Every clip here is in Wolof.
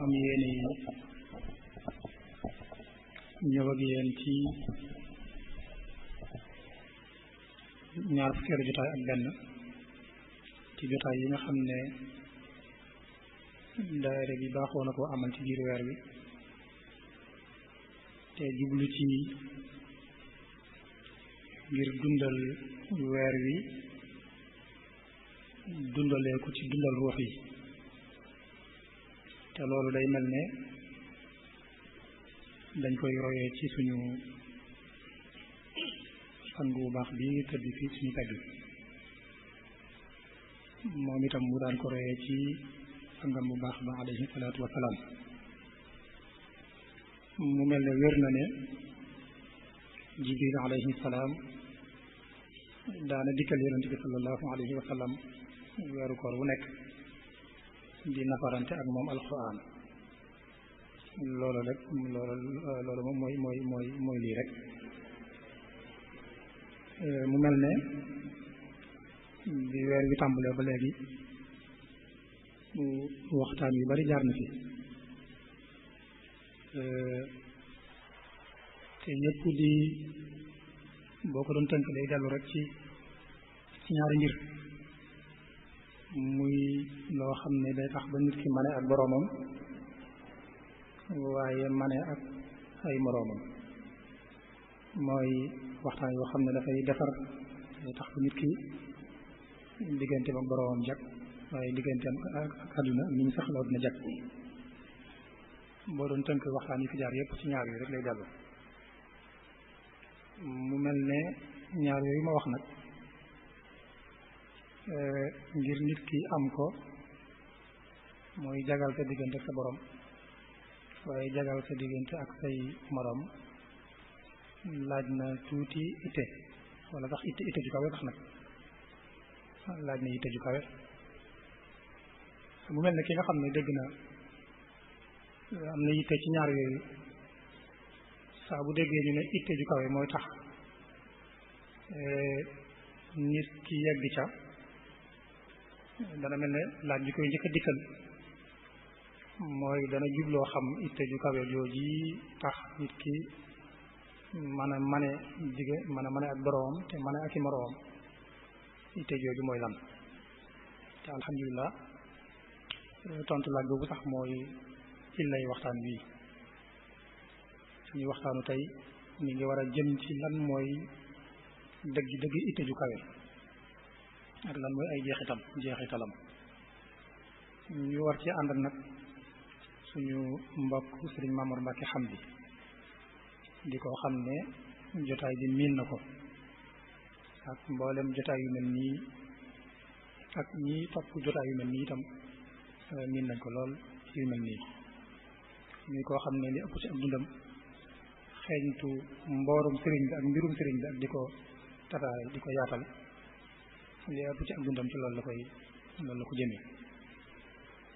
am yéene ñëw ak yéen ci ñaar fukkeelu jotaay ak benn ci jotaay yi nga xam ne daayira bi baaxoo na koo amal ci biir weer wi te jublu ci ngir dundal weer wi dundalee ko ci dundal ruux yi te loolu day mel ne dañ koy royee ci suñu sang bu baax bi tëdd fi suñu pegg moom itam mu daan ko royee ci sangam bu baax ba alayhi salaatu wasalaam mu mel ne wér na ne jibril alayhi salaam daana dikkal yonent bi sallallahu alayhi wa sallam weeru koor wu nekk di nafarante ak moom alquran loolu rek loolu moom mooy lii rek mu mel ne bi weer bi tàmbalee ba léegi waxtaan yu bari jaar na fi te yépp di boo ko doon tënk day dellu rek ci ñaari mbir muy loo xam ne day tax ba nit ki mane ak boroomam waaye mane ak ay moroomam mooy waxtaan yoo xam ne dafay defar day tax ba nit ki digganteem ak boroomam jag waaye digganteem ak àdduna ni ñu sax loolu dina jag boo doon tënk waxtaan yi fi jaar yépp ci ñaar yooyu rek lay dellu mu mel ne ñaar yooyu ma wax nag ngir nit ki am ko mooy jagal sa diggante ak sa borom waaye jagal sa diggante ak say morom laaj na tuuti itte wala sax itte ju kawe tax nag laaj na itte ju kawe mu mel ne ki nga xam ne dégg na am na itte ci ñaar yooyu saa bu déggee ñu ne itte ju kawe mooy tax nit ki yegg ca dana mel ne laaj bi koy njëkk a dikkal mooy dana jubloo xam itte ju kawe jooji tax nit ki mën a mane ak boroom te mane ak i moroom itte jooju mooy lan te alhamdulilah tontu laaj boobu sax mooy illay waxtaan wi suñu waxtaanu tey mi ngi war a jëm ci lan mooy dëgg itte ju kawe ak lan mooy ay jeexitalam ñu war ci ànd ak nag suñu mbokk Sëriñ Mamour Mbacke Hamdi di ko xam ne jotaay bi miin na ko ak mboolem jotaay yu mel nii ak ñi topp jotaay yu mel nii itam miin nañ ko lool ci yu mel nii ñuy koo xam ne li ëpp ci ak dundam xeeñtu mboorum sëriñ bi ak mbirum sëriñ bi ak di ko tataay di ko yaatal li ëpp ci ak dundam ci loolu la ko jëmee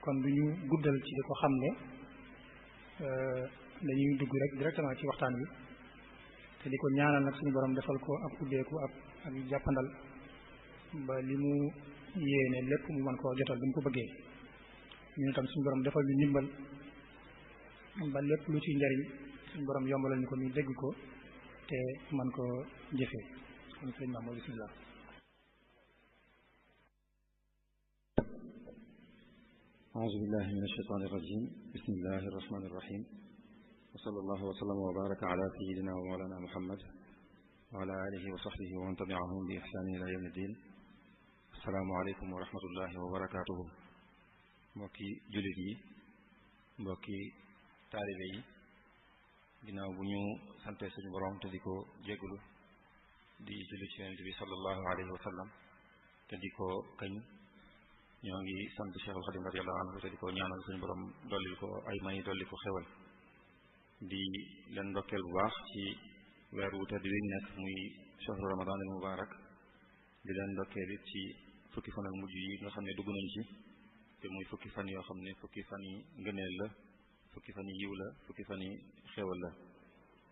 kon du ñu guddal ci di ko xam ne dañuy dugg rek directement ci waxtaan wi te di ko ñaanal nag suñu borom defal ko ak ubbeeku ak jàppandal ba li mu yéene lépp mu mën koo jotal bi mu ko bëggee ñu tam suñu borom defal ñu ndimbal ba lépp lu ci njariñ suñu borom yombalal ñu ko ñu dégg ko te mën ko jëfee kon sëñ Mamour bismillah أعوذ بالله من الشيطان الرجيم بسم الله الرحمن الرحيم وصلى الله وسلم وبارك على سيدنا ومولانا محمد وعلى آله وصحبه ومن تبعهم بإحسان إلى يوم الدين السلام عليكم ورحمة الله وبركاته mbokki jullit yi mbokki taalibe yi ginnaaw bu ñu sante suñu borom te di ko jégalu di julli ci yonent bi sallallahu alayhi wa sallam te di ko kañ ñoo ngi sant Cheikhul Khadim radiyallahu anhu te di ko ñaanal suñu borom dollil ko ay may dolli ko xewal di leen ndokkeel bu baax ci weer wu tedd wi nekk muy shahru ramadan al mubarak di leen ndokkeel it ci fukki fan ak mujj yi nga xam ne dugg nañ ci te muy fukki fan yoo xam ne fukki fan yi ngëneel la fukki fan yi yiw la fukki fan yi xewal la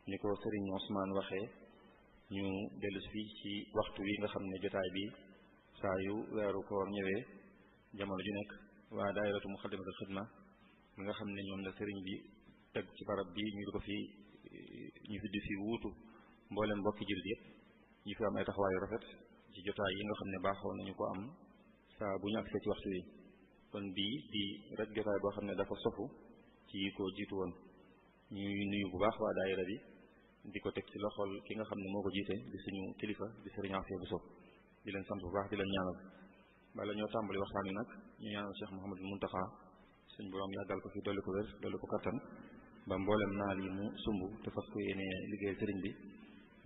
ni ko Serigne Ousmane waxee ñu dellu si fii ci waxtu wi nga xam ne jotaay bi saa yu weeru koor ñëwee jamono ju nekk waa daayiratu Muxaddamatul Xidma mi nga xam ne ñoom la sëriñ bi teg ci barab bi ñu fi di fi wuutu mboolem mbokki jullit yëpp ñu fi am ay taxawaayu rafet ci jotaay yi nga xam ne baaxoo nañu ko am saa bu ñu agsee ci waxtu wi kon bii di rek jotaay boo xam ne dafa sofu ci ko jiitu woon ñuy nuyu bu baax waa daayira bi di ko teg ci loxol ki nga xam ne moo ko jiite di suñu kilifa di sëriñ Afia Bousso di leen sant bu baax di leen ñaanal bala ñoo tàmbali waxtaan wi nag ñu ñaanal Cheikh Mouhamadul Muntaxa suñ borom yàggal ko fi dolli ko wér dolli ko kattan ba mboolem naal yi mu sumb te fas ko yéene liggéeyal sëriñ bi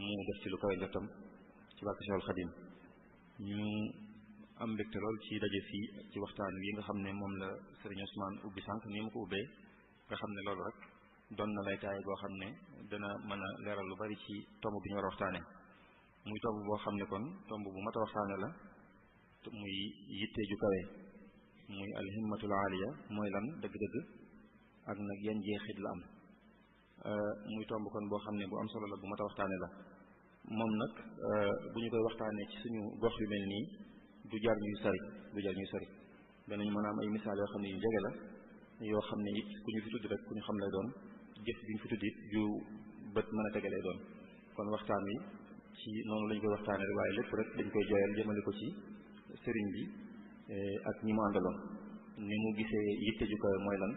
mu def ci lu kawe njottam ci barke Cheikhul Khadim ñu am mbégte lool ci daje fii ci waxtaan wi nga xam ne moom la sëriñ Ousmane ubbi sànq ni mu ko ubbee nga xam ne loolu rek doon na lay taay boo xam ne dana mën a leeral lu bari ci tomb bi ñu war a waxtaane muy tomb boo xam ne kon tomb bu mat a waxtaane la muy yitte ju kawe muy alhimmatul aaliya mooy lan dëgg-dëgg ak nag yan jeexit la am muy tomb kon boo xam ne bu am solo la bu mat a waxtaane la moom nag bu ñu koy waxtaanee ci suñu gox yu mel nii du jar ñuy sori danañ mën a am ay misaal yoo xam ne yu jege la yoo xam ne it ku ñu fi tudd rek ku ñu xam lay doon jëf bi ñu fi tudd it ju bët mën a tege lay doon kon waxtaan wi ci noonu lañ koy waxtaanee rek waaye lépp rek dañ koy jooyal jëmale ko ci sëriñ bi ak ñi mu àndaloon ni mu gisee yitte ju kawe mooy lan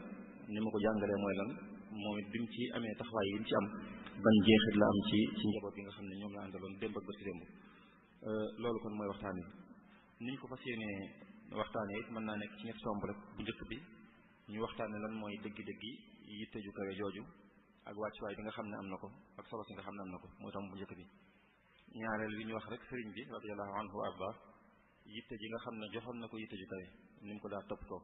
ni mu ko jàngalee mooy lan moom it bi mu ci amee taxawaay yi mu ci am ban jeexit la am ci njaboot bi nga xam ne ñoom la àndaloon démb ak bërki démb loolu kon mooy waxtaan wi niñ ko fas yéenee waxtaanee it mën naa nekk ci ñetti tomb rek bu njëkk bi ñu waxtaane lan mooy dëggi-dëggi yitte ju kawe jooju ak wàccuwaay bi nga xam ne am na ko ak solo si nga xam ne am na ko mooy tomb bu njëkk bi ñaareel bi ñu wax rek sëriñ bi radiyallahu anhu wa arda yitte ji nga xam ne joxoon na ko yitte ju kawe ni mu ko daa toppatoo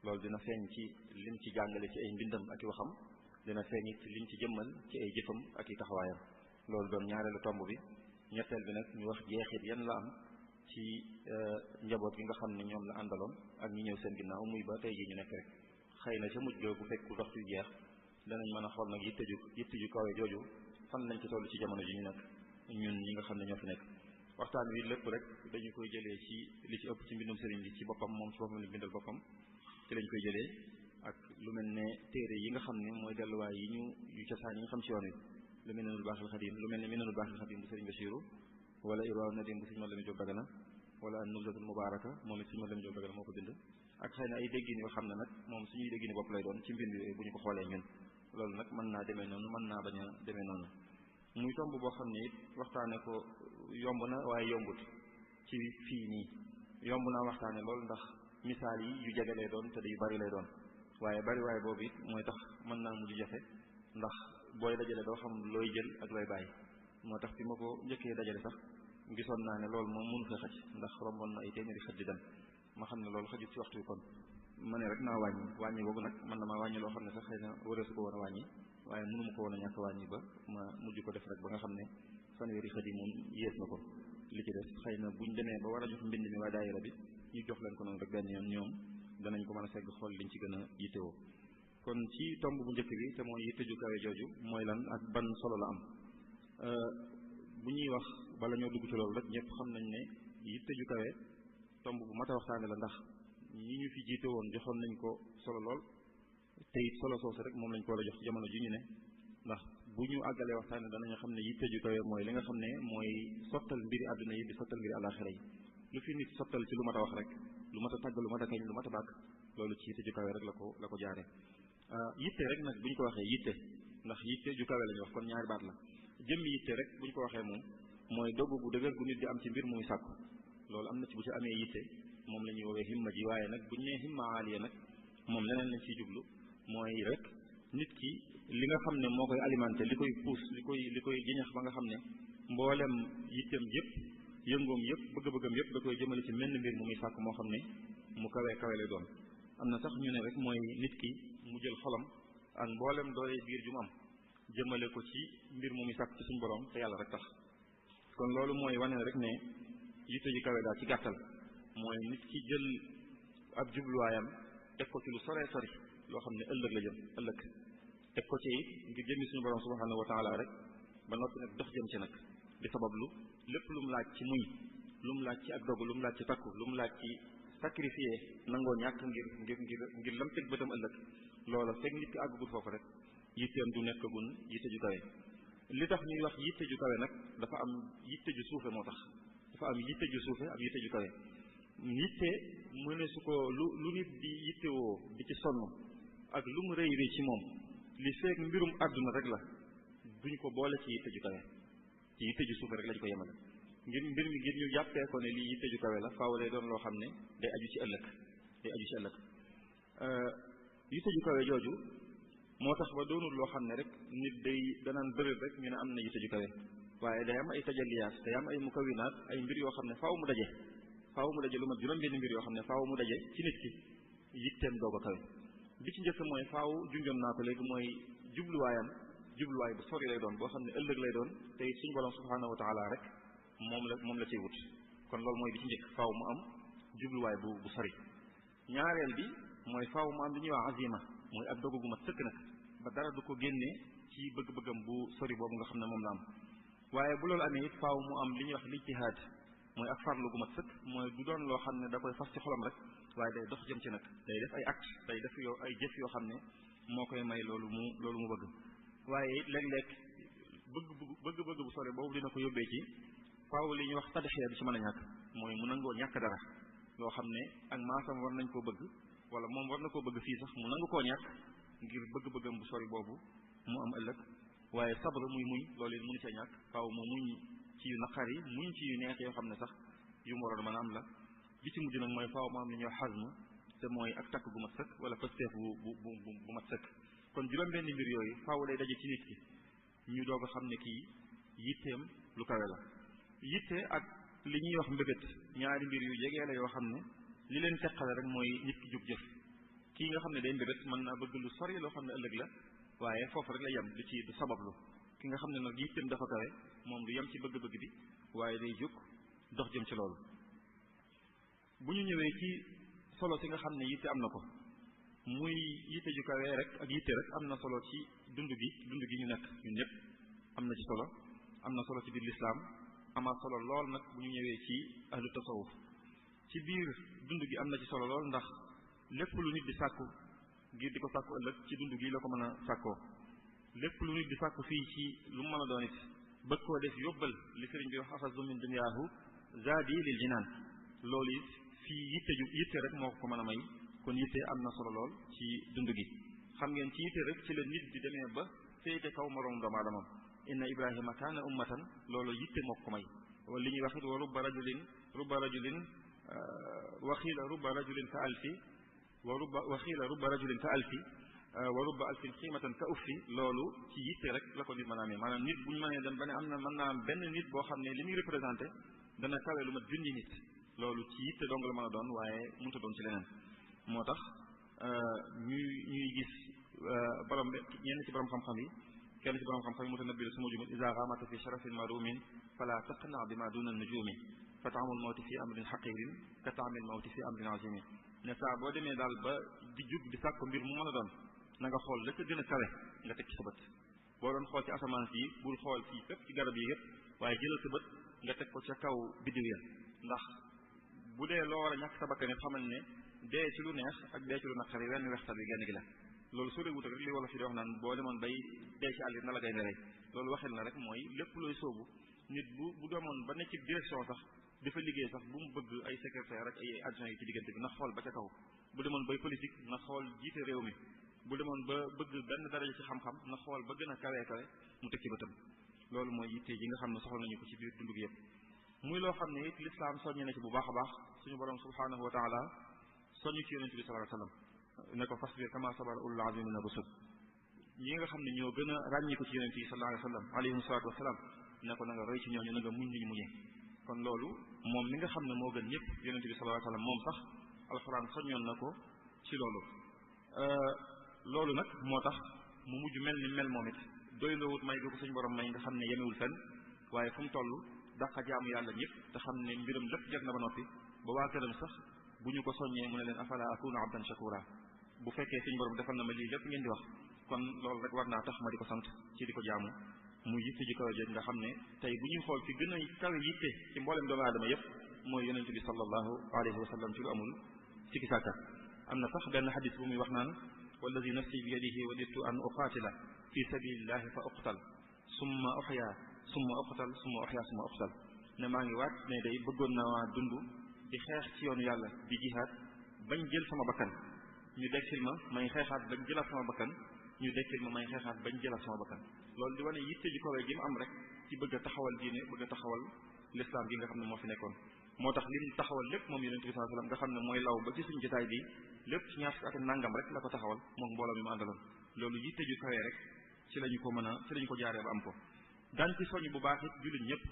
loolu dina feeñ ci lim ci jàngale ci ay mbindam ak i waxam dina feeñ ci lim ci jëmmal ci ay jëfam ak i taxawaayam loolu doon ñaareelu tomb bi ñetteel bi nag ñu wax jeexit yan la am ci njaboot gi nga xam ne ñoom la àndaloon ak ñi ñëw seen ginnaaw muy ba tey ji ñu nekk rek xëy na ca mujj ga bu fekk waxtu yu jeex danañ mën a xool nag yitte ju kawe jooju fan lañ ci toll ci jamono ji ñu nekk ñun ñi nga xam ne ñoo fi nekk waxtaan wi lépp rek dañu koy jëlee ci li ci ëpp ci mbindum sëriñ bi ci boppam moom ci boppam la bindal boppam ci lañ koy jëlee ak lu mel ne téere yi nga xam ne mooy delluwaay yi yu cosaan yi nga xam ci yoon wi lu mel ne Minanul Baaxil Xadim lu mel ne Minanul Baaxil Xadim bu sëriñ Basiru wala Irwaa Nadim bu sëriñ Mame Lamine Diop Dagana wala Nubzatul Mubaaraka moom it sëriñ Mame Lamine Diop Dagana moo ko bind ak xëy na ay déggin yoo xam ne nag moom suñuy déggini bopp lay doon ci mbind yooyu bu ñu ko xoolee ñun loolu nag mën naa demee noonu mën naa bañ a demee noonu muy tomb boo xam ne it waxtaane ko yomb na waaye yombut ci fii nii yomb naa waxtaane loolu ndax misaal yi yu jege lay doon te yu bari lay doon waaye bari waaye boobu it mooy tax mën naa mujj jafe ndax booy dajale doo xam looy jël ak looy bàyyi moo tax fi ma ko njëkkee dajale sax gisoon naa ne loolu moom mënu fee xaj ndax romboon na ay téeméeri xaj di dem ma xam ne loolu xajut ci waxtu wi kon ma ne rek naa wàññi boobu nag mën na maa wàññi loo xam ne sax xëy na wëree su ko woon a wàññi waaye mënu ma ko woon a ñàkk wàññi ba ma mujj ko def rek ba nga xam ne fanweeri xaj yi moom yées na ko li ci def xëy na buñ demee ba war a jox mbind mi waa daayira bi ñu jox leen ko noonu rek benn yoon ñoom danañ ko mën a segg xool liñ ci gën a yittewoo kon ci tomb bu njëkk bi te mooy yitte ju kawe jooju mooy lan ak ban solo la am bu ñuy wax bala ñoo dugg ci loolu rek ñëpp xam nañ ne yitte ju kawe tomb bu mat a waxtaane la ndax ñi ñu fi jiite woon joxoon nañ ko solo lool te it solo soosu rek moom lañ ko war a jox ci jamono ji ñu ne ndax bu ñu àggalee waxtaane danañu xam ne yitte ju kawe mooy li nga xam ne mooy sottal mbiri àdduna yi di sottal mbiri àllaaxira yi lu fi nit sottal ci lu mat a wax rek lu mat a tàgg lu mat a kañ lu mat a bàkk loolu ci yitte ju kawe rek la ko jaare yitte rek nag bu ñu ko waxee yitte ndax yitte ju kawe la ñu wax kon ñaari baat la jëmmi yitte rek bu ñu ko waxee moom mooy dogg bu dëgër gu nit di am ci mbir muy sàkku loolu am na ci bu ci amee yitte moom la ñuy woowee himma ji waaye nag bu ñu nee himma aaliya nag moom leneen lañ ciy jublu mooy rek nit ki li nga xam ne moo koy alimenté li koy puus li koy jiñax ba nga xam ne mboolem yitteem yëpp yëngoom yëpp bëgg-bëggam yëpp da koy jëmale ci menn mbir mu muy sàkk moo xam ne mu kawee kawe lay doon am na sax ñu ne rek mooy nit ki mu jël xolam ak mboolem doole biir ju mu am jëmale ko ci mbir mu muy sàkk ci suñu borom te yàlla rek tax kon loolu mooy wane rek ne yitte ji kawe daal ci gàttal mooy nit ki jël ab jubluwaayam teg ko ci lu soree sori loo xam ne ëllëg la jëm ëllëg teg ko ci it ngir jëmmi suñu borom subhanahu wa taala rek ba noppi nag dox jëm ci nag di sabablu lépp lu mu laaj ci muñ lu mu laaj ci ak dogu lu mu laaj ci takku lu mu laaj ci sacrifier nangoo ñàkk ngir lam teg bëtam ëllëg loola fekk nit ki àggagul foofu rek yitteem du nekkagun yitte ju kawe li tax ñuy wax yitte ju kawe nag dafa am yitte ju suufe moo tax dafa am yitte ju suufe ak yitte ju kawe yitte mu ne su ko lu nit di yittewoo di ci sonn ak lu mu rëy rëy ci moom li fekk mbirum àdduna rek la duñ ko boole ci yitte ju kawe ci yitte ju suufe rek lañ ko yemale ngir mbir mi ngir ñu jàppee ko ne lii yitte ju kawe la faaw lay doon loo xam ne day aju ci ëllëg yitte ju kawe jooju moo tax ba doonul loo xam ne rek nit danaan bërëb rek ñu ne am na yitte ju kawe waaye day am ay tajalliyaat day am ay mukawinaat ay mbir yoo xam ne faaw mu daje lu mat juróom-benn mbir yoo xam ne faaw mu daje ci nit ki yitteem doog a kawe bi ci njëkk mooy faaw junjoon naa ko léegi mooy jubluwaay bu sori lay doon boo xam ne ëllëg lay doon te suñu borom subhaanahu wa taala rek moom la ciy wut kon loolu mooy bi ci njëkk faaw mu am jubluwaay bu sori ñaareel bi mooy faaw mu am li ñuy wax azima mooy ak dogu gu mat sëkk nag ba dara du ko génnee ci bëgg-bëggam bu sori boobu nga xam ne moom la am waaye bu loolu amee it faaw mu am li ñuy wax lijtihaad mooy ak farlu gu mat sëkk mooy du doon loo xam ne da koy fas ci xolam rek waaye day dox jëm ci nag day def ay acte day def ay jëf yoo xam ne moo koy may loolu mu bëgg waaye it léeg-léeg bëgg bu sori boobu dina ko yóbbee ci faaw li ñuy wax tadxiya bi ci mën a ñàkk mooy mu nangoo ñàkk dara loo xam ne ak maasam war nañ koo bëgg wala moom war na koo bëgg fii sax mu nangu koo ñàkk ngir bëgg-bëggam bu sori boobu mu am ëllëg waaye sabr muy muñ loolu it mënu cee ñàkk faaw mu muñ ci yu naqar yi muñ ci yu neex yoo xam ne sax yu mu waroon mën a am la bi ci mujj nag mooy faaw mu am li ñuy wax xasm te mooy ak takk gu mat sëkk wala pësteef bu mat sëkk kon juróom-benn mbir yooyu faaw lay daje ci nit ki ñu doog a xam ne kii yitteem lu kawe la yitte ak li ñuy wax mbébét ñaari mbir yu jegee la yoo xam ne li leen teqale rek mooy nit ki jug jëf kii nga xam ne day mbébét mën naa bëgg lu sori loo xam ne ëllëg la waaye foofu rek la yem du sabablu ki nga xam ne nag yitteem dafa kawe moom du yem ci bëgg-bëgg bi waaye day jóg dox jëm ci loolu bu ñu ñëwee ci solo si nga xam ne yitte am na ko muy yitte ju kawe rek ak yitte rek am na solo ci dund gi ñu nekk ñun ñëpp am na ci solo am na solo ci biir lislaam amaat solo lool nag bu ñu ñëwee ci ahlu tasawuf ci biir dund gi am na ci solo lool ndax lépp lu nit di sàkku ngir di ko sàkku ëllëg ci dund gi la ko mën a sàkkoo lépp lu nit di sàkku fii ci lu mu mën a doon it bëgg koo def yóbbal li sëriñ bi wax axazu min dunyaahu zaadi lil jinaan loolu it fii yitte rek moo ko mën a may kon yitte am na solo lool ci dund gi xam ngeen ci yitte rek ci la nit di demee ba féete kaw moroom doomu aadama inna ibrahima kaana ummatan loolu yitte moo ko may wala li ñuy wax it wa rubba rajulin waxiila rubba rajulin ka alfi waxiila rubba rajulin ka alfi wa rubba alfin xiimatan ka uffi loolu ci yitte rek la ko nit mën a amee maanaam nit bu ñu mënee dem ba ne am na mën naa am benn nit boo xam ne li muy représenté dana kawe lu mat junni nit loolu ci yitte dong la mën a doon waaye mënta doon ci leneen moo tax ñuy gis ñenn ci borom xam-xam yi kenn ci borom xam-xam yi mutanabbi suma jumut iza ghamata fi sharafin marumin fala taqna bima duna nujumi fa taamul mawti fi amrin haqirin ka taamil mawti fi amrin azimi ne saa boo demee daal ba di jug di sàkk mbir mu mën a doon na nga xool la ca gën a kawe nga teg ci sa bët boo doon xool ci asamaan si bul xool fii fépp ci garab yi yëpp waaye jëlal sa bët nga teg ko ca kaw biddiw ya ndax bu dee loo war a ñàkk sa bakkan xamal ne dee ci lu neex ak dee ci lu naqari wenn wextal bi genn gi la loolu soo dee wut rek li wolof yi di wax naan boo demoon bay dee ci àll na la gay ne rey loolu waxel na rek mooy lépp looy sóobu nit bu demoon ba nekk ci direction sax dafa liggéey sax bu mu bëgg ay secrétaire ak ay adjoint yi ci diggante bi na xool ba ca kaw bu demoon bay politique na xool jiite réew mi bu demoon ba bëgg benn daraja ci xam-xam na xool ba gën a kawe mu teg ci bëtam loolu mooy yitte ji nga xam ne soxla nañu ko ci biir dund gi yëpp muy loo xam ne it lislaam soññe na ci bu baax a baax suñu borom subhanahu wa taala soññu ci yonente bi sallallahu alayhi wasallam ne ko fasbir kama sabara ulul azmi min ar-rusul ñi nga xam ne ñoo gën a ràññi ko ci yonente yi sallallahu alayhi wasallam alayhim salaatu wasalaam ne ko na nga roy ci ñooñu na nga muñ ñu muñee kon loolu moom mi nga xam ne moo gën ñëpp yonente bi sallallahu alayhi wasallam moom sax alxuraan soññoon na ko ci loolu loolu nag moo tax mu mujj mel ni mel moom it doy loowut may bi ko suñu borom may nga xam ne yemewul fenn waaye fu mu toll daqa jaamu yàlla ñëpp te xam ne mbiram lépp jar na ba noppi ba waa këram sax bu ñu ko soññee mu ne leen afala akunu abdan shakura bu fekkee suñu borom defal na ma lii lépp ngeen di wax kon loolu rek war naa tax ma di ko sant ci di ko jaamu muy yitte ji kawe jëg nga xam ne tey bu ñuy xool fi gën a kawe yitte ci mboolem doomu aadama yëpp mooy yonente bi sallallahu alayhi wa sallam ci lu amul sikki sàkka am na sax benn xadis bu muy wax naan walladi nafsi bi yadihi waditu an uqaatila fi sabilillahi fa uqtal summa uxya summa uqtal summa uxya summa uqtal ne maa ngi waat ne day bëggoon naa dund di xeex ci yoonu yàlla di jihaad bañ jël sama bakkan ñu dekkil ma may xeexaat bañ jëlaat sama bakkan ñu dekkil ma may xeexaat bañ jëlaat sama bakkan loolu di wane yitte ji kowee gi mu am rek ci bëgg a taxawal diine bëgg a taxawal l'islam gi nga xam ne moo fi nekkoon moo tax li mu taxawal lépp moom yonent bi sallallahu alayhi wasallam nga xam ne mooy law ba ci suñu jotaay bi lépp ci ñaar fukk ak nangam rek la ko taxawal moom mbooloo mi mu àndaloon loolu yitte ju kawee rek ci lañu ko mën a ci lañu ko jaaree ba am ko daan ci soññ bu baax it jullit ñëpp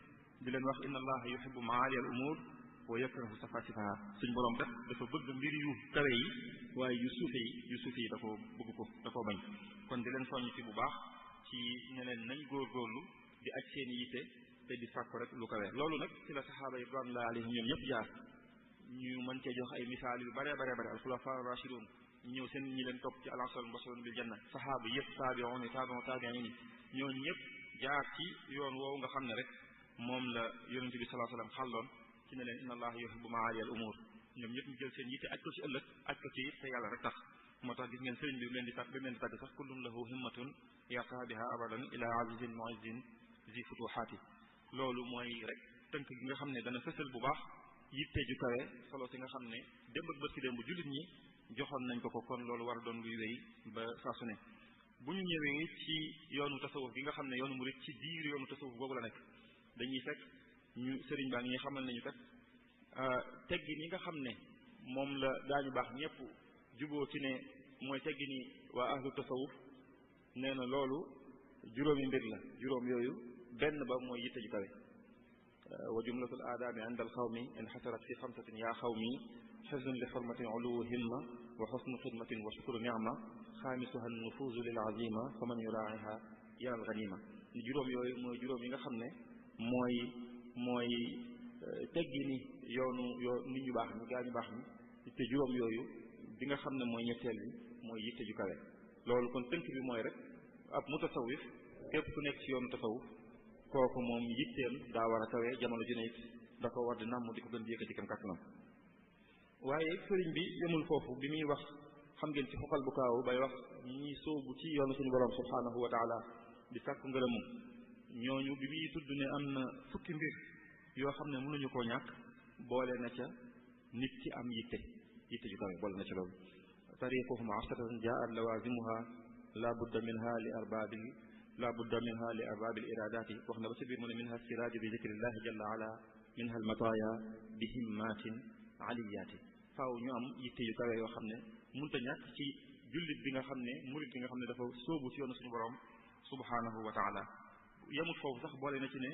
di leen wax inna allaha yuhibbu maali al umur wa yakrahu safasifaha suñ borom rek dafa bëgg mbir yu kawe yi waaye yu suufe yi da ko bëgg ko da koo bañ kon di leen soññ ci bu baax ci ñeneen nañ góorgóorlu di aj seen yitte te di sàkku rek lu kawe loolu nag ci la saxaaba yi ridwanullahi alayhim ñoom ñëpp jaar ñu mën cee jox ay misaal yu bare al xulafa rashidun ñëw seen ñi leen topp ci al ashara mubashirun bil janna saxaaba yëpp taabi'un taabi'in ñooñu ñëpp jaar ci yoon woowu nga xam ne rek moom la yonente bi sallallahu alayhi wasallam xàlloon ci ne leen inna allaha yuhibbu ma'ali al umur ñoom ñëpp ñu jël seen yitte aj ko ci ëllëg aj ko ci te yàlla rek tax moo tax gis ngeen sëriñ bi leen di tàgg sax kullun lahu himmatun yartaha biha abadan ila azizin mu'izzin zi futuhaati loolu mooy rek tënk gi nga xam ne dana fësal bu baax yitte ju kawe solo si nga xam ne démb ak bërki démb jullit ñi joxoon nañ ko kon loolu war a doon luy wéy ba saa su ne bu ñu ñëwee ci yoonu tasawuf gi nga xam ne yoonu murid ci biir yoonu tasawuf googu la nekk dañuy fekk ñu sëriñ baa ngi xamal nañu kat teggin yi nga xam ne moom la daañu baax ñëpp juboo ci ne mooy teggini waa ahlu tasawuf nee na loolu juróomi mbir la juróom yooyu benn ba mooy yitte ju kawe wa jumlatul aadaami inda al xawmi inxasarat fi xamsatin yaa xawmi xifdun li xormatin uluwu himma wa xusnu xidmatin wa shukru nicma xaamisuha nufuuzu lil azima fa man yuraa'iha yaral ganima ni juróom yooyu mooy juróom yi nga xam ne mooy teggini yoonu nit ñu baax ñi gaa ñu baax ñi te juróom yooyu bi nga xam ne mooy ñetteel bi mooy yitte ju kawe loolu kon tënk bi mooy rek ab mutasawif képp ku nekk ci yoonu tasawuf kooku moom yitteem daa war a kawe jamono ju ne it da ko war di nàmm di ko gën di yëkkati kam kàttanam waaye sëriñ bi yemul foofu bi muy wax xam ngeen ci xoqal bu kaaw bay wax ñi soobu ci yoonu suñu borom subhanahu wa taala di sàkku ngërëmum ñooñu bi muy tudd ne am na fukki mbir yoo xam ne mënuñu koo ñàkk boole na ca nit ci am yitte ju kawe boole na ca loolu tariquhum asharatan jaat lawazimuha la budda minha li arbabil iradati wax na ba ci biir mu ne minha siraaju bi zikrillahi jalla ala minha almataya bi himmatin aliyaati faaw ñu am yitte yu kawe yoo xam ne mënta ñàkk ci jullit bi nga xam ne murid bi nga xam ne dafa sóobu ci yoonu suñu borom subhanahu wa taala yemut foofu sax boole na ci ne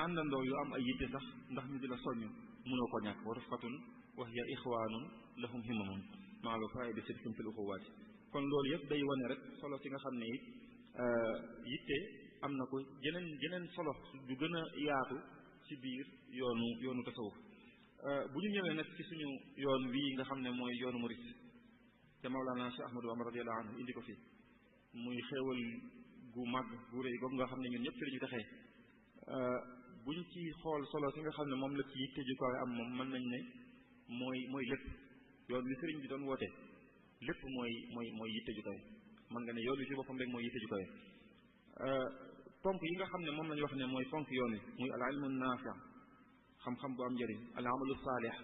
àndandoo yu am ay yitte sax ndax ñu di la soññ mënoo ko ñàkk wa rufqatun wa hiya ixwanun lahum himamun maa lu faay bi sidqin fil uxuwaati kon loolu yëpp day wane rek solo si nga xam ne it yitte am na ko jeneen solo du gën a yaatu ci biir yoonu tasawuf bu ñu ñëwee nag ci suñu yoon wii nga xam ne mooy yoonu murid te Mawlana Cheikh Ahmadou Bamba radiyallahu anhu indi ko fi muy xéewal gu mag gu rëy googu nga xam ne ñun ñëpp ci la ñu taxee buñ ci xool solo si nga xam ne moom la ci yitte ju kawe am moom mën nañ ne mooy lépp yoon wi sëriñ bi doon woote lépp mooy yitte ju kawe mën nga ne yoon wi ci boppam rek mooy yitte ju kawe ponk yi nga xam ne moom lañu wax ne mooy ponk yoon wi muy al ilmu naafi xam-xam bu am njëriñ al amalu saalih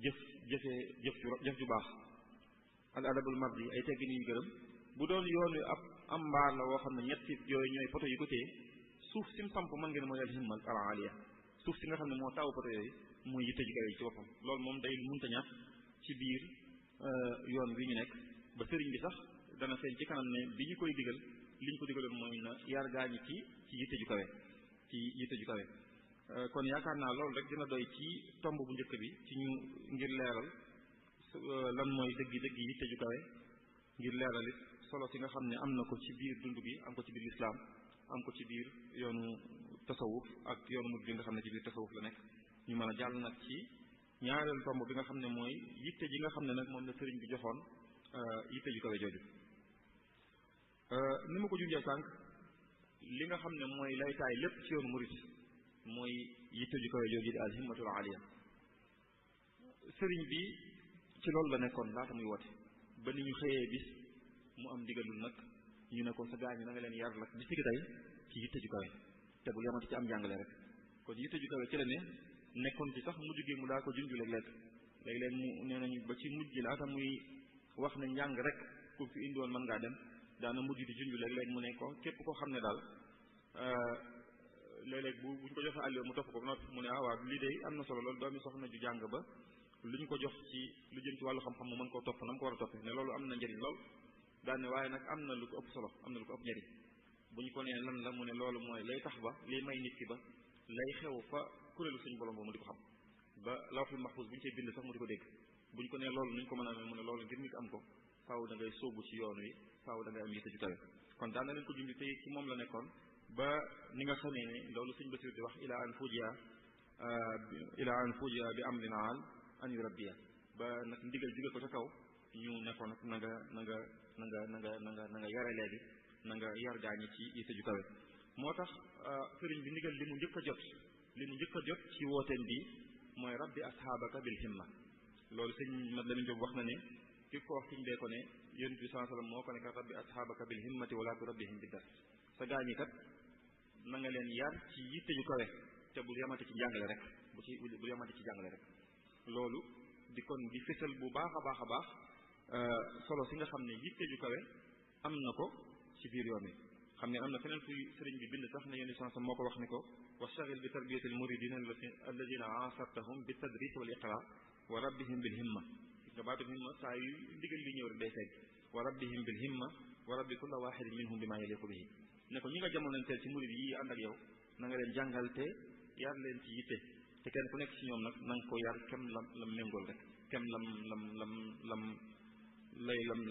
jëf ju baax al adabul mardi ay teggin yu gërëm bu doon yoon wi am mbaar la woo xam ne ñetti yooyu ñooy poto yi ko téye suuf si mu samp mën nga ne mooy al himma al aliya suuf si nga xam ne moo taw poto yooyu mooy yitte ju kawe ci boppam loolu moom day munta ñàkk ci biir yoon wi ñu nekk ba sëriñ bi sax dana feeñ ci kanam ne bi ñu koy digal liñ ko digaloon mooy na yar gaañi ci yitte ju kawe kon yaakaar naa loolu rek dina doy ci tomb bu njëkk bi ci ñu ngir leeral lan mooy dëgg yitte ju kawe ngir leeral it solo si nga xam ne am na ko ci biir dund bi am ko ci biir lislaam am ko ci biir yoonu tasawuf ak yoonu murid bi nga xam ne ci biir tasawuf la nekk ñu mën a jàll nag ci ñaareelu tomb bi nga xam ne mooy yitte ji nga xam ne nag moom la sëriñ bi joxoon yitte ju kawe jooju ni ma ko junjee sànq li nga xam ne mooy laytaay lépp ci yoonu murid mooy yitte ju kawe jooju di al himmatul aliya sëriñ bi ci loolu la nekkoon laata muy woote ba ni ñu xëyee bis mu am ndigalul nag ñu ne ko sa gaañu na nga leen yar nag bis ki tey ci yitte ju kawe te bu yamati ci am njàngale rek kon yitte ju kawe ci la ne nekkoon ci sax mujj gi mu daa ko junju léeg-léeg mu nee nañu ba ci mujj laata muy wax ne njàng rek ku fi indiwoon mën ngaa dem daana mujj di junju léeg-léeg mu ne ko képp koo xam ne daal léeg-léeg buñ ko joxee àlliwa mu topp ko ba noppi mu ne waaw lii de am na solo loolu doomi soxna ju jàng ba lu ñu ko jox ci lu jëm ci wàllu xam-xam mu mën koo topp na mu ko war a topp ne loolu am na njëriñ lool daal ne waaye nag am na lu ko ëpp solo am na lu ko ëpp njëriñ bu ñu ko nee lan la mu ne loolu mooy lay tax ba liy may nit ki ba lay xew fa kuréelu suñu borom ba mu di ko xam ba lawhul mahfuz bu ñu cee bind sax mu di ko dégg bu ñu ko nee loolu nuñ ko mën a amee mu ne loolu ngir nit am ko faaw da ngay sóobu ci yoon wi faaw da ngay am yitte ju kawe kon daan na leen ko junj te ci moom la nekkoon ba ni nga xamee ne loolu suñ Basiru di wax ila an fujiya bi amrin aal an yurabbiya ba nag ndigal jóge ko ca kaw ñu nekkoon nag na nga yare léegi na nga yar gaañi ci yitte ju kawe moo tax sëriñ bi ndigal li mu njëkk a jot ci wooteen bi mooy rabbi ashaabaka bil himma loolu sëñ Mat Lamin Jóob wax na ne ki ko wax siñ bee ko ne yonent bi sallallahu alayhi wasallam moo ko ne kat rabbi ashaabaka bil himmati wala turabbihim bi dars sa gaañi kat na nga leen yar ci yitte ju kawe te bu yamati ci jàngale rek bu yamati ci jàngale rek loolu di kon di fësal bu baax a baax solo si nga xam ne yitte ju kawe am na ko ci biir yoon wi xam ne am na feneen fuy sëriñ bi bind sax ne yonent bi moo ko wax ne ko wastaghil bi tarbiyatil muridina alladina asartahum bi tadris wal iqra wa rabbihim bil himma nga baatu himma saa yu ndigal li ñëw rek day fekk wa rabbihim bil himma wa rabbi kulla wahidin minhum bima yaliqu bihi ne ko ñi nga jamonanteel ci murid yi ànd ak yow na nga leen jàngal te yar leen ci yitte te kenn ku nekk ci ñoom nag na nga ko yar kem lam méngool rek kem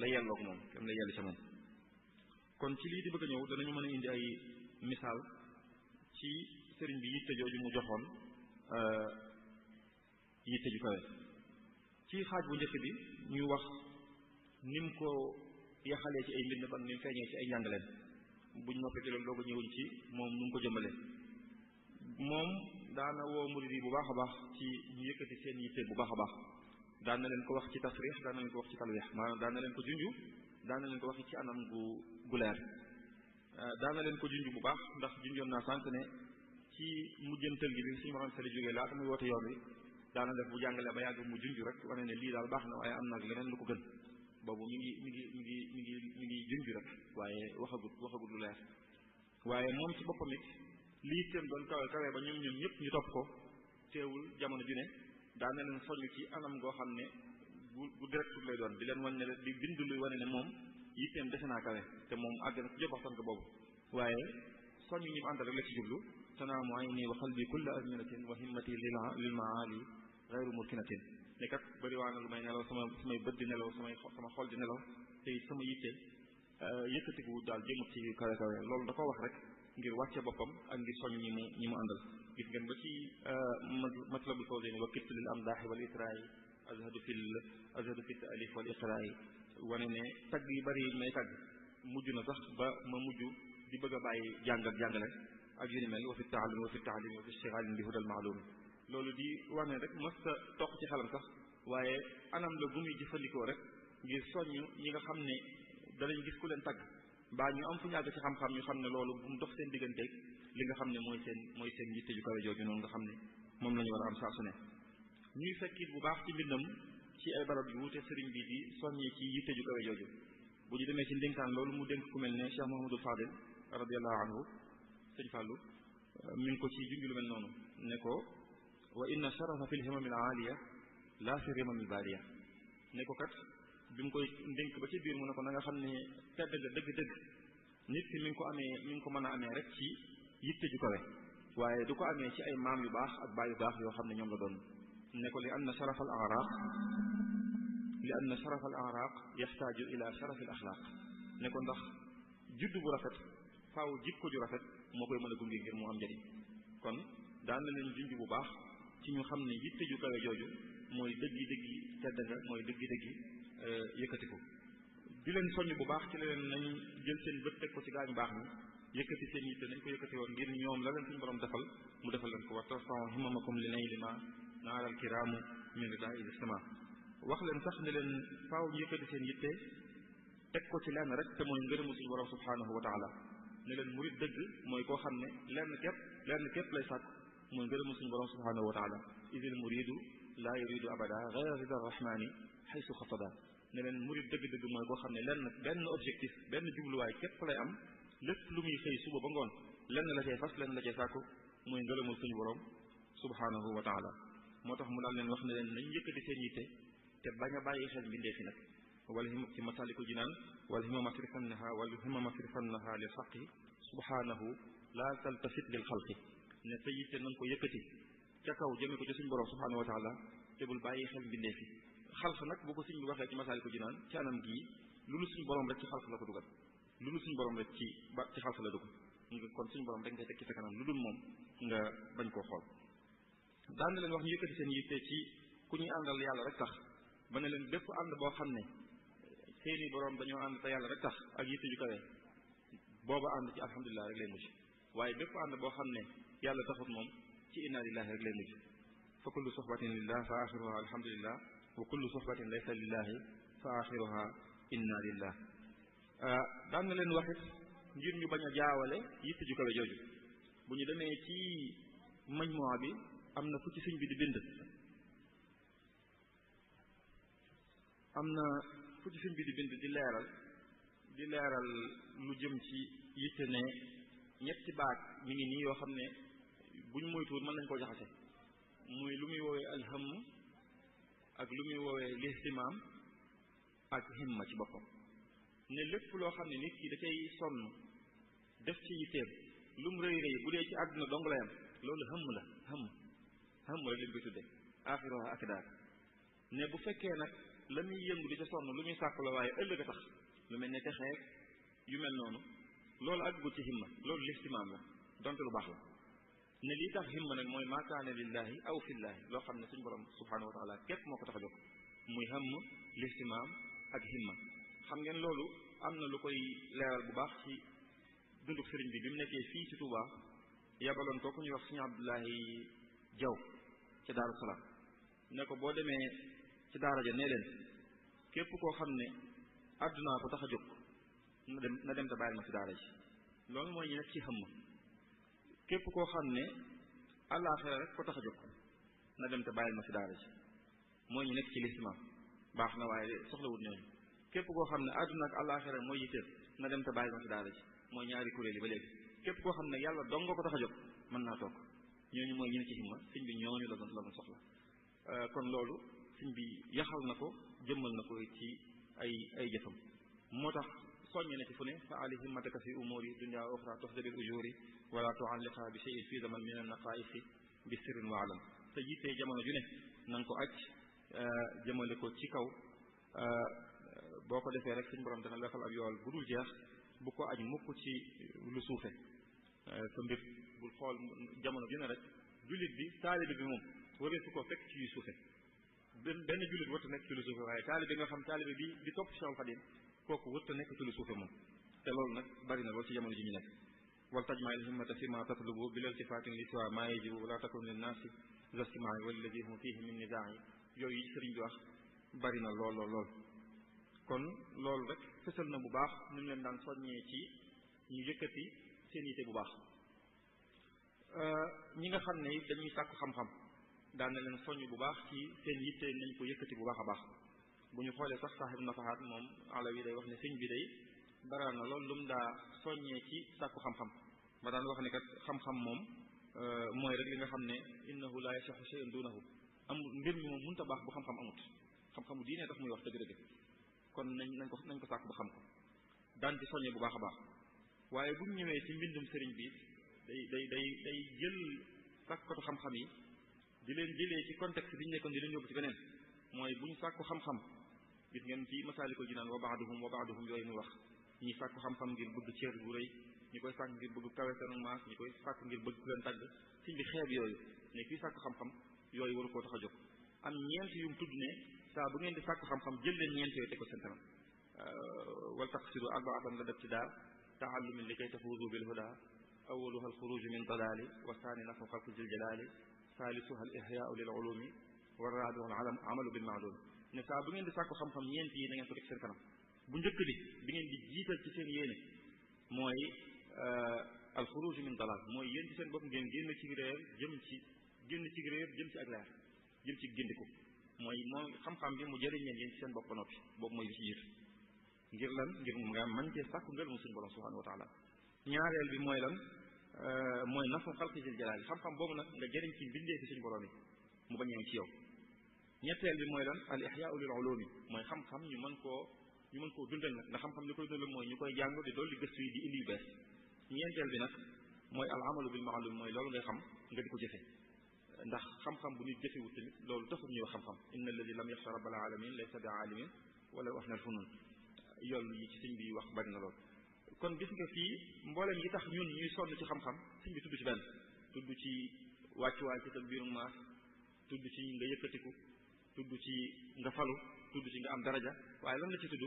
la yelloog moom kem la yell ca moom kon ci lii di bëgg a ñëw danañu mën a indi ay misaal ci sëriñ bi yitte jooju mu joxoon yitte ju kawe ci xaaj bu njëkk bi ñu wax nim ko yaxalee ci ay mbind ba ni mu feeñee ci ay njàngaleen buñ noppee ci loolu doo ko ñëwuñ ci moom nu mu ko jëmale moom daana woo murid yi bu baax a baax ci ñu yëkkati seen yitte bu baax a baax daan na leen ko wax ci tasrix daan na leen ko wax ci talwix maanaam daan na leen ko junju daan na leen ko wax ci anam gu leer daan na leen ko junj bu baax ndax junjoon naa sànq ne ci mujjantal gi bi suñu morom sali jógee laata muy woote yoon wi daana def bu jàngalee ba yàgg mu junj rek wane ne lii daal baax na waaye am na ak leneen lu ko gën boobu mi ngi junj rek waaye waxagut lu leer waaye moom ci boppam it lii itam doon kawe ba ñoom ñëpp ñu topp ko teewul jamono ju ne daan na leen soññ ci anam goo xam ne bu direct lay doon di leen wan ne di bind luy wane ne moom yitteem defe naa kawe te moom àgg na ci jot waxtaan ko boobu waaye soññ ñi mu àndal rek la ci jublu tanaamu ayni wa qalbi kulla azminatin wa himmati lil maali ghayru murkinatin ne kat bëri waa na lu may nelaw samay bët di nelaw sama xol di nelaw te sama yitte yëkkatiku daal jëmut ci kawe loolu da ko wax rek ngir wàcce boppam ak ngir soññ ñi mu àndal gis ngeen ba ci matlabul fawzayni wa kittu lil amdaahi wal itraayi azhadu fi taalif wal iqraayi wane ne tagg yu bari may tagg mujj na sax ba ma mujj di bëgg a bàyyi jàng ak jàngale ak yu ni mel wa fi taalim wa fi ishtighaalin bi hudal ma'luum loolu di wax ne rek mës ta toq ci xelam sax waaye anam la gu muy jëfandikoo rek ngir soññ ñi nga xam ne danañ gis ku leen tagg mbaa ñu am fu ñu àgg ci xam-xam ñu xam ne loolu bu mu dox seen digganteeg li nga xam ne mooy seen yitte ju kawe jooju noonu nga xam ne moom la ñu war a am saa su ne ñuy fekkit bu baax ci mbindam ci ay barab yu wuute sëriñ bi di soññee ci yitte ju kawe jooju bu ñu demee ci ndénkaan loolu mu dénk ku mel ne Cheikh Mouhamadou Fadil radiyallahu anhu sëñ Fallou mi ngi ko ci junj lu mel noonu ne ko wa inna sharafa fi lhimam al aaliya la fi rimam al baaliya ne ko kat bi mu koy ndénk ba ci biir mu ne ko na nga xam ne tedd nga dëgg-dëgg nit ki mi ngi ko mën a amee rek ci yitte ju kawe waaye du ko amee ci ay maam yu baax ak baay yu baax yoo xam ne ñoom la doon ne ko li anna sharafa al araq yaxtaaju ila sharafi al axlaaq ne ko ndax juddu bu rafet faaw jikko ju rafet moo koy mën a gunge ngir mu am njëriñ kon daan na leen junj bu baax ci ñu xam ne yitte ju kawe jooju mooy dëggi tedd nga mooy dëggi yëkkatiku di leen soññ bu baax ci leen nañ jël seen bët teg ko ci gaañu baax ni yëkkati seen yitte nañ ko yëkkati woon ngir ñoom la leen suñu borom defal mu defal leen ko wa tarfa'u himmamakum li naylima naalal kiraamu min ridaa'i sama wax leen sax ne leen faaw ñu yëkkati seen yitte teg ko ci lenn rek te mooy ngërëmu suñu borom subhanahu wa taala ne leen murid dëgg mooy koo xam ne lenn képp lay sàkk mooy ngërëmu suñu borom subhanahu wa taala idil muridu laa yuridu abada ghayra rida rahmani haythu xasada ne leen murid dëgg-dëgg mooy koo xam ne benn objectif benn jubluwaay képp lay am lépp lu muy xëy suba ba ngoon lenn la cay fas lenn la cay sàkku mooy ngërëmu suñu borom subhanahu wa taala moo tax mu daal leen wax ne leen nañ yëkkati seen yitte te bañ a bàyyi xel mbindee fi nag wala ci Masaalikul Jinaan wal himama sirfannaha lil xaqi subhanahu la taltafit lil xalqi ne sa yitte nañ ko yëkkati ca kaw jëme ko ci suñu borom subhanahu wa taala te bul bàyyi xel mbindee fi xalq nag bu ko suñ bi waxee ci Masaalikul Jinaan ci anam gii loolu suñu borom rek ci xalq la ko dugal loolu suñu borom rek ci xalq la dugg nga kon suñu borom rek ngay teg ci sa kanam lu dul moom nga bañ koo xool daan na leen wax ñu yëkkati seen yitte ci ku ñuy àndal yàlla rek tax ba ne leen bépp ànd boo xam ne seeni borom dañoo ànd te yàlla rek tax ak yitte ju kawe booba ànd ci alhamdulilah rek lay mujj waaye bépp ànd boo xam ne yàlla taxut moom ci inna lillahi rek lay mujj fa kullu sohbatin lillah fa axiruha alhamdulillah wa kullu sohbatin laysa lillahi fa axiruha inna lillah daan na leen waxit ngir ñu bañ a jaawale yitte ju kawe jooju bu ñu demee ci majmuwa bi am na fu ci sëñ bi di bind di leeral lu jëm ci yitte ne ñetti baat mi ngi nii yoo xam ne buñ moytuwul mën nañ koo jaxase muy lu muy woowee alham ak lu muy woowee lihtimaam ak himma ci boppam ne lépp loo xam ne nit ki da cay sonn def ci yitteem lu mu rëy rëy bu dee ci àdduna dong la yam loolu hëmm la hëmm rek lañ koy tudde axiruha akdaar ne bu fekkee nag la muy yëngu di ca sonn lu muy sàkku la waaye ëllëg a tax lu mel ne texeeg yu mel noonu loolu àggul ci himma loolu lihtimaam la donte lu baax la ne lii tax himma nag mooy maa kaane lillahi aw fillahi loo xam ne suñu borom subhanahu wa taala képp moo ko tax a jóg muy hëmm lihtimaam ak himma xam ngeen loolu am na lu koy leeral bu baax ci dunduk sëriñ bi mu nekkee fii ci Touba yabaloon ko ku ñuy wax Sëriñ Abdoulahi Jaw ci Daaru Salaam ne ko boo demee ci daara ja nee leen képp koo xam ne àdduna ko tax a jóg na dem te bàyyil ma ci daara ji loolu mooy ñu nekk ci xëmm képp koo xam ne àllaaxira rek ko tax a jóg na dem te bàyyil ma ci daara ji mooy ñu nekk ci lislaam baax na waaye soxlawut ñooñu képp koo xam ne àdduna ak àllaaxira mooy yitteel na dem te bàyyil ma ci daara ji mooy ñaari kuréel yi ba léegi képp koo xam ne yàlla dong nga ko tax a jóg mën naa toog ñooñu mooy ñu ne ci himma sëñ bi ñooñu la doon soxla kon loolu sëñ bi yaxal na ko jëmmal na ko ci ay jëfam moo tax soññe na ci fu ne fa ali himmataka fi umuri dunya wa uxra tuxdabil ujuri wala tualliqa bi shay'in fi zaman min an-naqaisi bi sirrin wa alam te yittee jamono ju ne na nga ko aj jëmale ko ci kaw boo ko defee rek suñu borom dana lefal ab yool bu dul jeex bu ko aj mukk ci lu suufe sa mbir bul xool jamono ju ne rek jullit bi taalibe bi moom waree su ko fekk ci yu suufe benn jullit warta nekk ci lu suufe waaye taalibe nga xam taalibe bi di topp Cheikhul Khadim kooku warta nekk ci lu suufe moom te loolu nag bari na lool ci jamono ji ñu nekk wal tajmaa il himmata fi ma tatlubu bil iltifaatin li siwa ma yajibu wala takun lin naasi zastimaa walladi hum fihi min nizaai yooyu sëriñ bi wax bari na lool kon loolu rek fësal na bu baax ñu ngi leen daan soññee ci ñu yëkkati seen yitte bu baax ñi nga xam ne it dañuy sàkku xam-xam daan na leen soññ bu baax ci seen yitte nañ ko yëkkati bu baax a baax bu ñu xoolee sax saaxibu nafahaat moom alawi day wax ne sëñ bi day baraa na loolu lu mu daa soññee ci sàkku xam-xam ba daan wax ne kat xam-xam moom mooy rek li nga xam ne innahu la yasixu shay'un dunahu amul mbir mi moom mënta baax bu xam-xam amut xam-xamu diine tax muy wax dëgg-dëgg kon nañ ko sàkk ba xam ko daan ci soññee bu baax a baax waaye bu ñu ñëwee ci mbindum sëriñ bi day jël sàkkatu xam-xam yi di leen jëlee ci contexte bi ñu nekkoon di leen yóbbu ci beneen mooy bu ñu sàkku xam-xam gis ngeen ci Masaalikul Jinaan wa ba'duhum yooyu muy wax ñi sàkku xam-xam ngir bëgg cër bu rëy ñi koy sàkk ngir bëgg kawe seen maas ñi koy sàkk ngir bëgg leen tagg siñ bi xeeb yooyu ne kii sàkku xam-xam yooyu waru koo tax a jóg am ñeent yu mu tudd ne saa bu ngeen di sàkku xam-xam jël leen ñeent yooyu teg ko seen kanam wal taqsidu arba'atan la dabtidaa ta'allumin li kay tafuuzu bil hudaa awwaluha al xuruuju min dalaali wa saani nafu xalqi zil jalaali saalisuha al ihyaau lil ulumi wa raabiu al amalu bil ma'luum ne saa bu ngeen di sàkku xam-xam ñeent yi na ngeen ko teg seen kanam bu njëkk bi ngeen di jiital ci seen yéene mooy alxuruj min dalal mooy yéen ci seen bopp ngeen génn ci réer jëm ci ak leer jëm ci gindiku mooy moom xam-xam bi mu jëriñ leen yéen ci seen bopp ba noppi boobu mooy bi ci jiitu ngir lan ngir nga mën cee sàkku ngel mu suñu borom subhanahu wa taala ñaareel bi mooy lan mooy nafu xalqi sil jalaali xam-xam boobu nag nga jëriñ ci bindee fi suñu borom yi mu bañ a ci yow ñetteel bi mooy lan al ihyaau lil ulumi mooy xam-xam ñu mën koo dundal nag ndax xam-xam li koy dundal mooy ñu koy jàng di dolli gëstu yi di indi yu bees ñeenteel bi nag mooy al amalu bil maalum mooy loolu ngay xam nga di ko jëfe ndax xam-xam bu nit jëfewut tamit loolu taxul ñuy wax xam-xam inna alladi lam yaxsha rabbal alamin laysa bi alimin wala wax na funun yoolu yi ci sëñ bi wax bari na lool kon gis nga fii mbooleem yi tax ñun ñuy sonn ci xam-xam sëñ bi tudd ci benn tudd ci wàccuwaay ci sa biiru maas tudd ci nga yëkkatiku tudd ci nga falu tudd ci nga am daraja waaye lan la ci tudd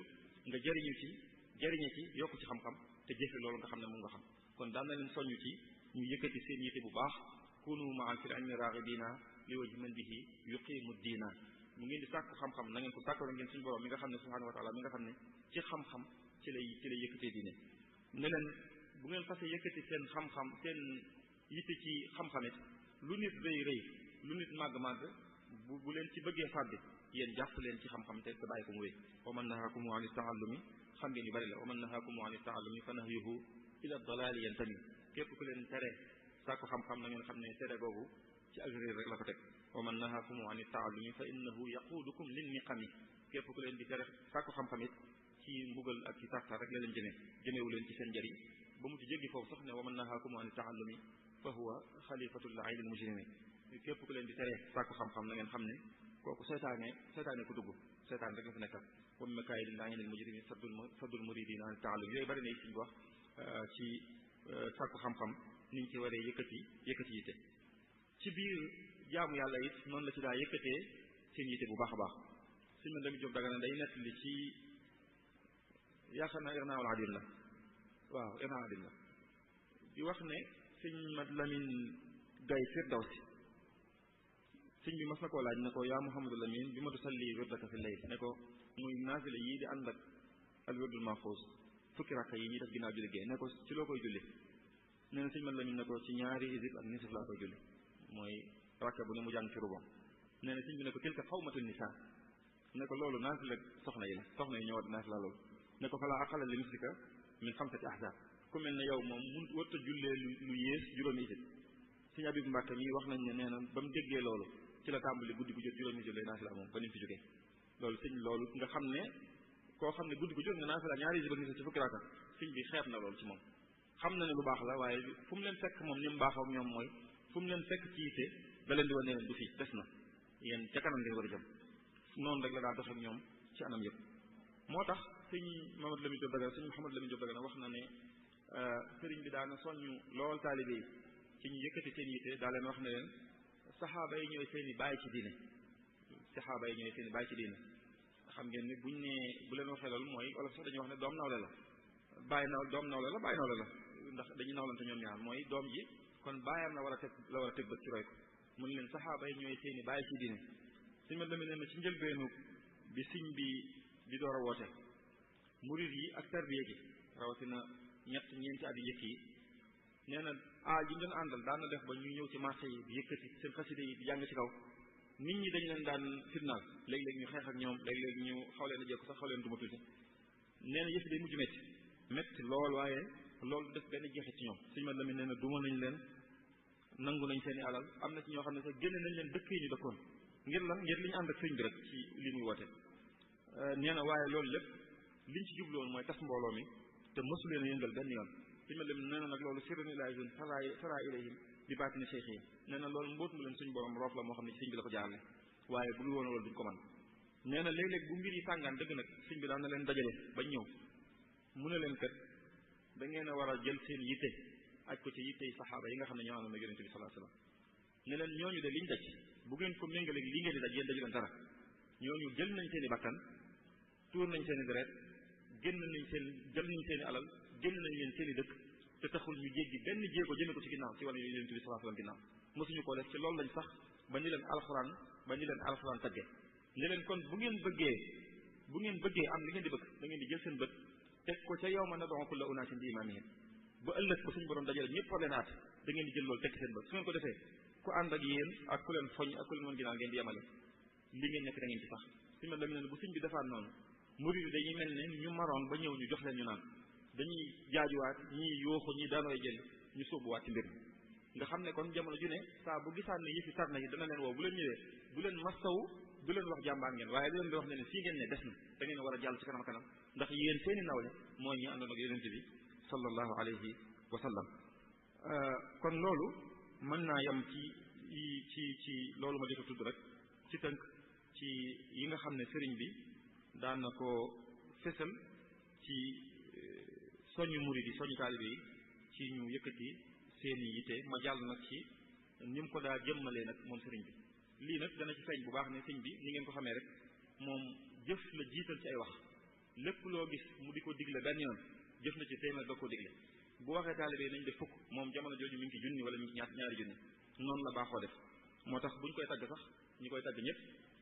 nga jëriñe ci yokku ci xam-xam te jëfe loolu nga xam ne moom nga xam kon daan na leen soññ ci ñu yëkkati seen yite bu baax kunu ma'an fil ilmi raghibina li wajhi man bihi yuqimu diina mu ngeen di sàkku xam-xam na ngeen ko sàkkoo ngeen suñu borom mi nga xam ne subhanahu wa ta'ala mi nga xam ne ci xam-xam ci lay yëkkatee diine ne leen bu ngeen fase yëkkati seen xam-xam seen yitte ci xam-xamit lu nit rëy lu nit màgg-màgg bu leen ci bëggee fàddi yéen jàpp leen ci xam-xam te bàyyi ko mu wéy wa man nahaakum an taallumi xam ngeen yu bari la wa man nahaakum an taallumi fa nahyuhu ila dalali yantami képp ku leen tere sàkku xam-xam na ngeen xam ne tere googu ci ak réer rek la ko teg wa man nahaakum an taallumi fa innahu yaquudukum lin niqami képp ku leen di tere sàkku xam-xam it ci mbugal ak ci tartar rek la leen jëmeewu leen ci seen njëriñ ba mu ci jéggi foofu sax ne wa man nahaakum an taallumi fa huwa xalifatul ayni al mujrimi képp ku leen di tere sàkku xam-xam na ngeen xam ne kooku seytaane ku dugg seytaane rek la fi nekkal wa min makaayidil ayni al mujrimi saddul muridina an taallum yooyu bari na yi suñu wax ci sàkku xam-xam niñ ci waree yëkkati yitte ci biir jaamu yàlla it noonu la ci daa yëkkatee seen yitte bu baax a baax suñ man dami jóg daga na day nett li ci yaakaar naa irnaawul adil la waaw irnaawul adil la di wax ne sëñ Mat Lamin Gay Firdawsi sëñ bi mas na koo laaj ne ko yaa Muhammadu Lamin bi ma tusalli wirdaka fi layl ne ko muy naafila yii di ànd ak al wirdul mahfuz fukki rakka yi ñuy def ginnaaw julli gee ne ko ci loo koy julli nee na sëñ Mat Lamin ne ko ci ñaari isib ak nisif laa koy julli mooy rakka bu ne mu jàng ci rubam nee na sëñ bi ne ko tilka xawmatu nisa ne ko loolu naafila soxna yi la soxna yi ñoo war di naafila loolu ne ko falaa aqala li mislika min xamsati ahzab ku mel ne yow moom mun warta jullee lu yées juróomi isib sëñ Abib Mbàkke mi wax nañ ne nee na ba mu déggee loolu ci la tàmbali guddi gu jot juróomi isib lay naafila moom ba ni mu fi jógee loolu nga xam ne koo xam ne guddi gu jot nga naafila ñaari isib ak nisif ci fukki rakka sëñ bi xeeb na loolu ci moom xam na ne lu baax la waaye fu mu leen fekk moom ni mu baaxoo ak ñoom mooy fu mu leen fekk ci yitte da leen di wane ne du fi des na yéen ca kanam ngeen war a jëm noonu rek la daa dox ak ñoom ci anam yëpp moo tax sëñ Mamadou Lamine Diop Dagana sëñ Mouhamadou Lamine Diop Dagana wax na ne sëriñ bi daana soññu lool taalibe yi ci ñu yëkkati seen yitte daa leen wax ne leen saxaaba yi ñooy seen i bàyyi ci diine xam ngeen ni buñ ne bu leen waxee loolu mooy wala sax dañuy wax ne doom nawle la bàyyi nawle la ndax dañuy nawlante ñoom ñaar mooy doom ji kon bàyyam la war a teg bët ci roy ko mun leen saxaaba yi ñooy seen i bàyyi ci diine suñu ma demee ne ci njëlbeenu bi siñ bi di door a woote murid yi ak tarbiya gi rawatina ñeenti at yu njëkk yi nee na ji ñu doon àndal daan na def ba ñu ñëw ci marché yi di yëkkati seen xasida yi di jàng ci kaw nit ñi dañ leen daan fitnaal léeg-léeg ñu xeex ak ñoom léeg-léeg ñu xaw leen a jekku sax xaw leen duma tuuti nee na yëf day mujj métti lool waaye loolu def benn jeexit ci ñoom suñu man la mi nee na duma nañ leen nangu nañ seen i alal am na ci ñoo xam ne sax génne nañ leen dëkk yi ñu dëkkoon ngir li ñu ànd ak sëñ bi rek ci li muy woote nee na waaye loolu lépp liñ ci jubloon mooy tas mbooloo mi te mësu leen a yëngal benn yoon suñu ma lim nee na nag loolu sirrun ilaahiyun tara ilayhim bi baatini cheikh nee na loolu mbóot mu leen suñ borom roof la moo xam ne ci sëñ bi la ko jaarle waaye bu dul woon loolu duñ ko mën nee na léeg-léeg bu mbir yi tàngaan dëgg nag sëñ bi daan na leen dajale bañ ñëw mu ne leen kat da ngeen a war a jël seen yitte aj ko ci yitte yi saxaaba yi nga xam ne ñoo àndoon ak yonente bi sallallahu alayhi wasallam ne leen ñooñu de liñ daj bu ngeen ko méngaleeg li ngeen di daj yéen daju leen dara ñooñu jël nañ seen i bakkan tuur nañ seen i deret jël nañ seen i alal génn nañ leen seen i dëkk te taxul ñu jéggi benn jéego jëme ko ci ginnaaw ci wàllu yonente bi sallallahu alayhi wasallam ginnaaw mosuñu ko def ci loolu lañ sax ba ñu leen alxuraan tagge ne leen kon bu ngeen bëggee am li ngeen di bëgg da ngeen di jël seen bët teg ko ca yawma nad'u kulla unaasin bi imaamihim ba ëllëg ko suñu borom dajale ñëpp war leen aat da ngeen di jël loolu teg seen bët su ngeen ko defee ku ànd ak yéen ak ku leen foñ ak ku leen mën ginnaaw ngeen di yemale li ngeen nekk da ngeen ci sax suñu ma demee ne bu sëñ bi defaat noonu murid dañuy mel ne ñu maroon ba ñëw ñu jox leen ñu naan dañuy jaajuwaat ñii yooxu ñii daanooy jël ñu sóobuwaat ci mbir mi nga xam ne kon jamono ju ne saa bu gisaan ne yëfi tar na yi dana leen woo bu leen ñëwee bu leen mastawu du leen wax jàmbaar ngeen waaye du leen di wax ne fii ngeen ne des na da ngeen war a jàll ci kanam kanam ndax yéen seeni nawle mooy ñi àndoon ak yonente bi sallallahu alayhi wa sallam kon loolu mën naa yem ci loolu ma jot a tudd rek ci tënk ci yi nga xam ne sëriñ bi daan na ko fésal ci soñu murid yi soñu taalibe yi ci ñu yëkkati seeni yitte ma jàll nag ci ni mu ko daa jëmmalee nag moom sëriñ bi lii nag dana ci feeñ bu baax ne sëriñ bi ni ngeen ko xamee rek moom jëf la jiital ci ay wax lépp loo gis mu di ko digle benn yoon jëf na ci téeméer da ko digle bu waxee taalibe yi nañ def fukk moom jamono jooju mi ngi ci junni wala mi ngi ci ñaari junni noonu la baaxoo def moo tax buñ koy tagg sax ñi koy tagg ñëpp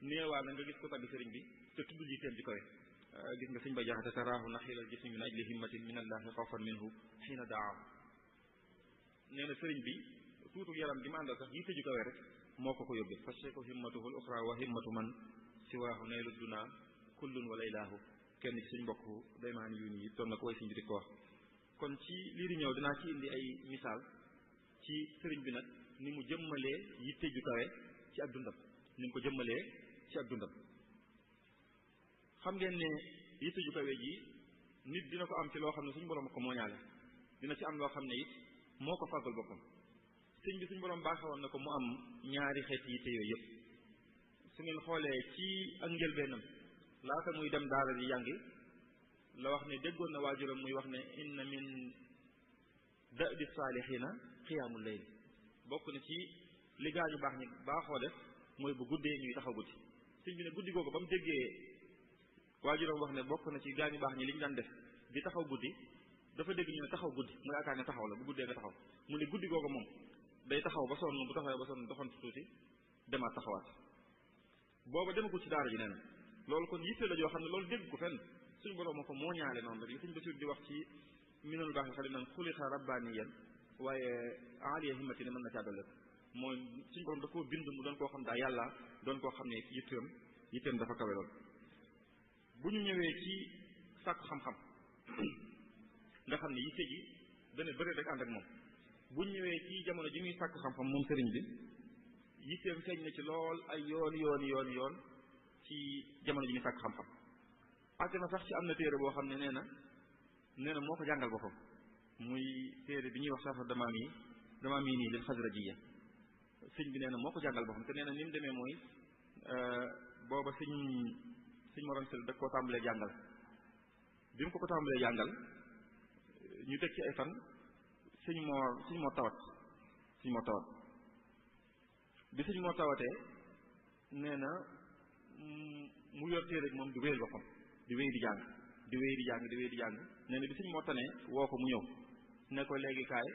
néewaa na nga gis ko tagg sëriñ bi te tuddul yitteem ci koy gis nga sëñ bay jaxate taraahu naxilal jismi min ajli himmatin min allahi xawfan minhu xiina daa nee na sëriñ bi tuutu yaram gi ma àndal sax yitte ju kawe rek moo ko yóbbee fashe ko himmatuhu l uxra wa himmatu man siwaahu naylu duna kullun wa laylaahu kenn ci suñ mbokk daymaani yu nii doon na ko way suñ bi di ko wax kon ci lii di ñëw dinaa ci indi ay misaal ci sëriñ bi nag ni mu jëmmalee yitte ju kawe ci ak dundam ni mu ko jëmmalee ci ak dundam xam ngeen ne yitte ju kawe ji nit dina ko am ci loo xam ne suñu borom ko mooñaale dina ci am loo xam ne it moo ko fàggal boppam sëñ bi suñu borom baaxewoon na ko mu am ñaari xeeti yitte yooyu yëpp su ngeen xoolee ci ak njëlbeenam laata muy dem daara di jàngi la wax ne déggoon na waajuram muy wax ne inna min da'bi saalihiina qiyaamul layl bokk na ci li gaañu baax ñi baaxoo def mooy bu guddee ñuy taxaw guddi sëñ bi ne guddi googu ba mu déggee waajuram wax ne bokk na ci gaañu baax ñi li ñu daan def di taxaw guddi dafa dégg ñu ne taxaw guddi mu yaakaar ne taxaw la bu guddee nga taxaw mu ne guddi googu moom day taxaw ba sonn bu taxawee ba sonn doxantu tuuti demaat taxawaat booba demagul ci daara ji nee na loolu kon yitte la joo xam ne loolu dégg ko fenn suñu borom moo ko moo ñaale noonu rek li suñ Basiir di wax ci minal baax xadim naan xuliqa rabbaaniyan waaye aaliya himmati ne mën na caa dolli mooy suñu borom da koo bind mu doon koo xam daa yàlla doon koo xam ne yitteem dafa kawe lool bu ñu ñëwee ci sàkku xam-xam nga xam ne yitte ji dana bëri rek ànd ak moom bu ñu ñëwee ci jamono ji muy sàkku xam-xam moom sëriñ bi yitteem feeñ na ci lool ay yoon ci jamono ji muy sàkku xam-xam àgg na sax ci am na téere boo xam ne nee na moo ko jàngal boppam muy téere bi ñuy wax sarfa damaam yi nii lil xasrajiya sëñ bi nee na moo ko jàngal boppam te nee na ni mu demee mooy booba sëñ Mor Anta Sali da koo tàmbalee jàngal bi mu ko tàmbalee jàngal ñu teg ci ay fan sëñ moo tawat bi sëñ moo tawatee nee na mu yor téere bi moom di wéyal boppam di wéy di jàng nee na bi sëñ moo tanee woo ko mu ñëw ne ko léegi kaay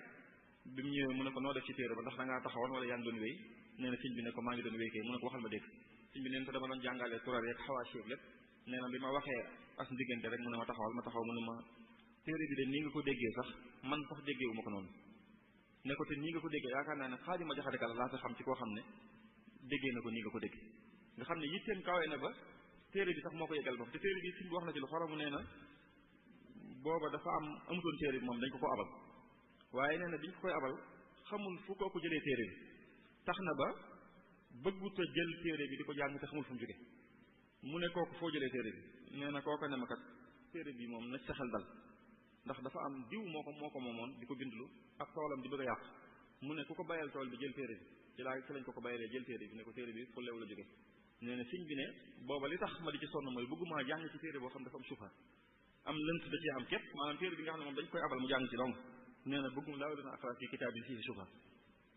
bi mu ñëwee mu ne ko noo def ci téere ba ndax da ngaa taxawoon wala yaa ngi doon wéy nee na sëñ bi ne ko maa ngi doon wéy kay mu ne ko waxal ma dégg sëñ bi nee na te dama doon jàngalee turar yeeg xawaasi lépp nee na bi ma waxee as ndiggante rek mu ne ma taxawal ma taxaw mu ne ma téere bi de nii nga ko déggee sax man sax déggee wu ma ko noonu ne ko te nii nga ko déggee yaakaar naa ne Xaadima Jaxate Kala laa sa xam ci koo xam ne déggee na ko nii nga ko déggee nga xam ne yitteem kawe na ba téere bi sax moo ko yeggal bopp te téere bi sëñ bi wax na ci lu xoromu nee na booba dafa amutoon téere bi moom dañ ko abal waaye nee na biñ ko koy abal xamul fu kooku jëlee téere bi tax na ba bëggut a jël téere bi di ko jàng te xamul fu mu jóge mu ne kooku foo jëlee téere bi nee na kooku ne ma kat téere bi moom na sa xel dal ndax dafa am diw moo ko moomoon di ko bindlu ak toolam di bëgg a yàqu mu ne ku ko bayal tool bi jël téere bi ci lañ ko bayalee jël téere bi ne ko téere bi fu leew la jóge nee na sëñ bi ne booba li tax ma di ci sonn mooy bëgguma jàng ci téere boo xam dafa am suufa am lënt da ci am képp maanaam téere bi nga xam ne moom dañ koy abal mu jàng ci dong nee na bëggum laa dina aqra fi kitaabin fii suufa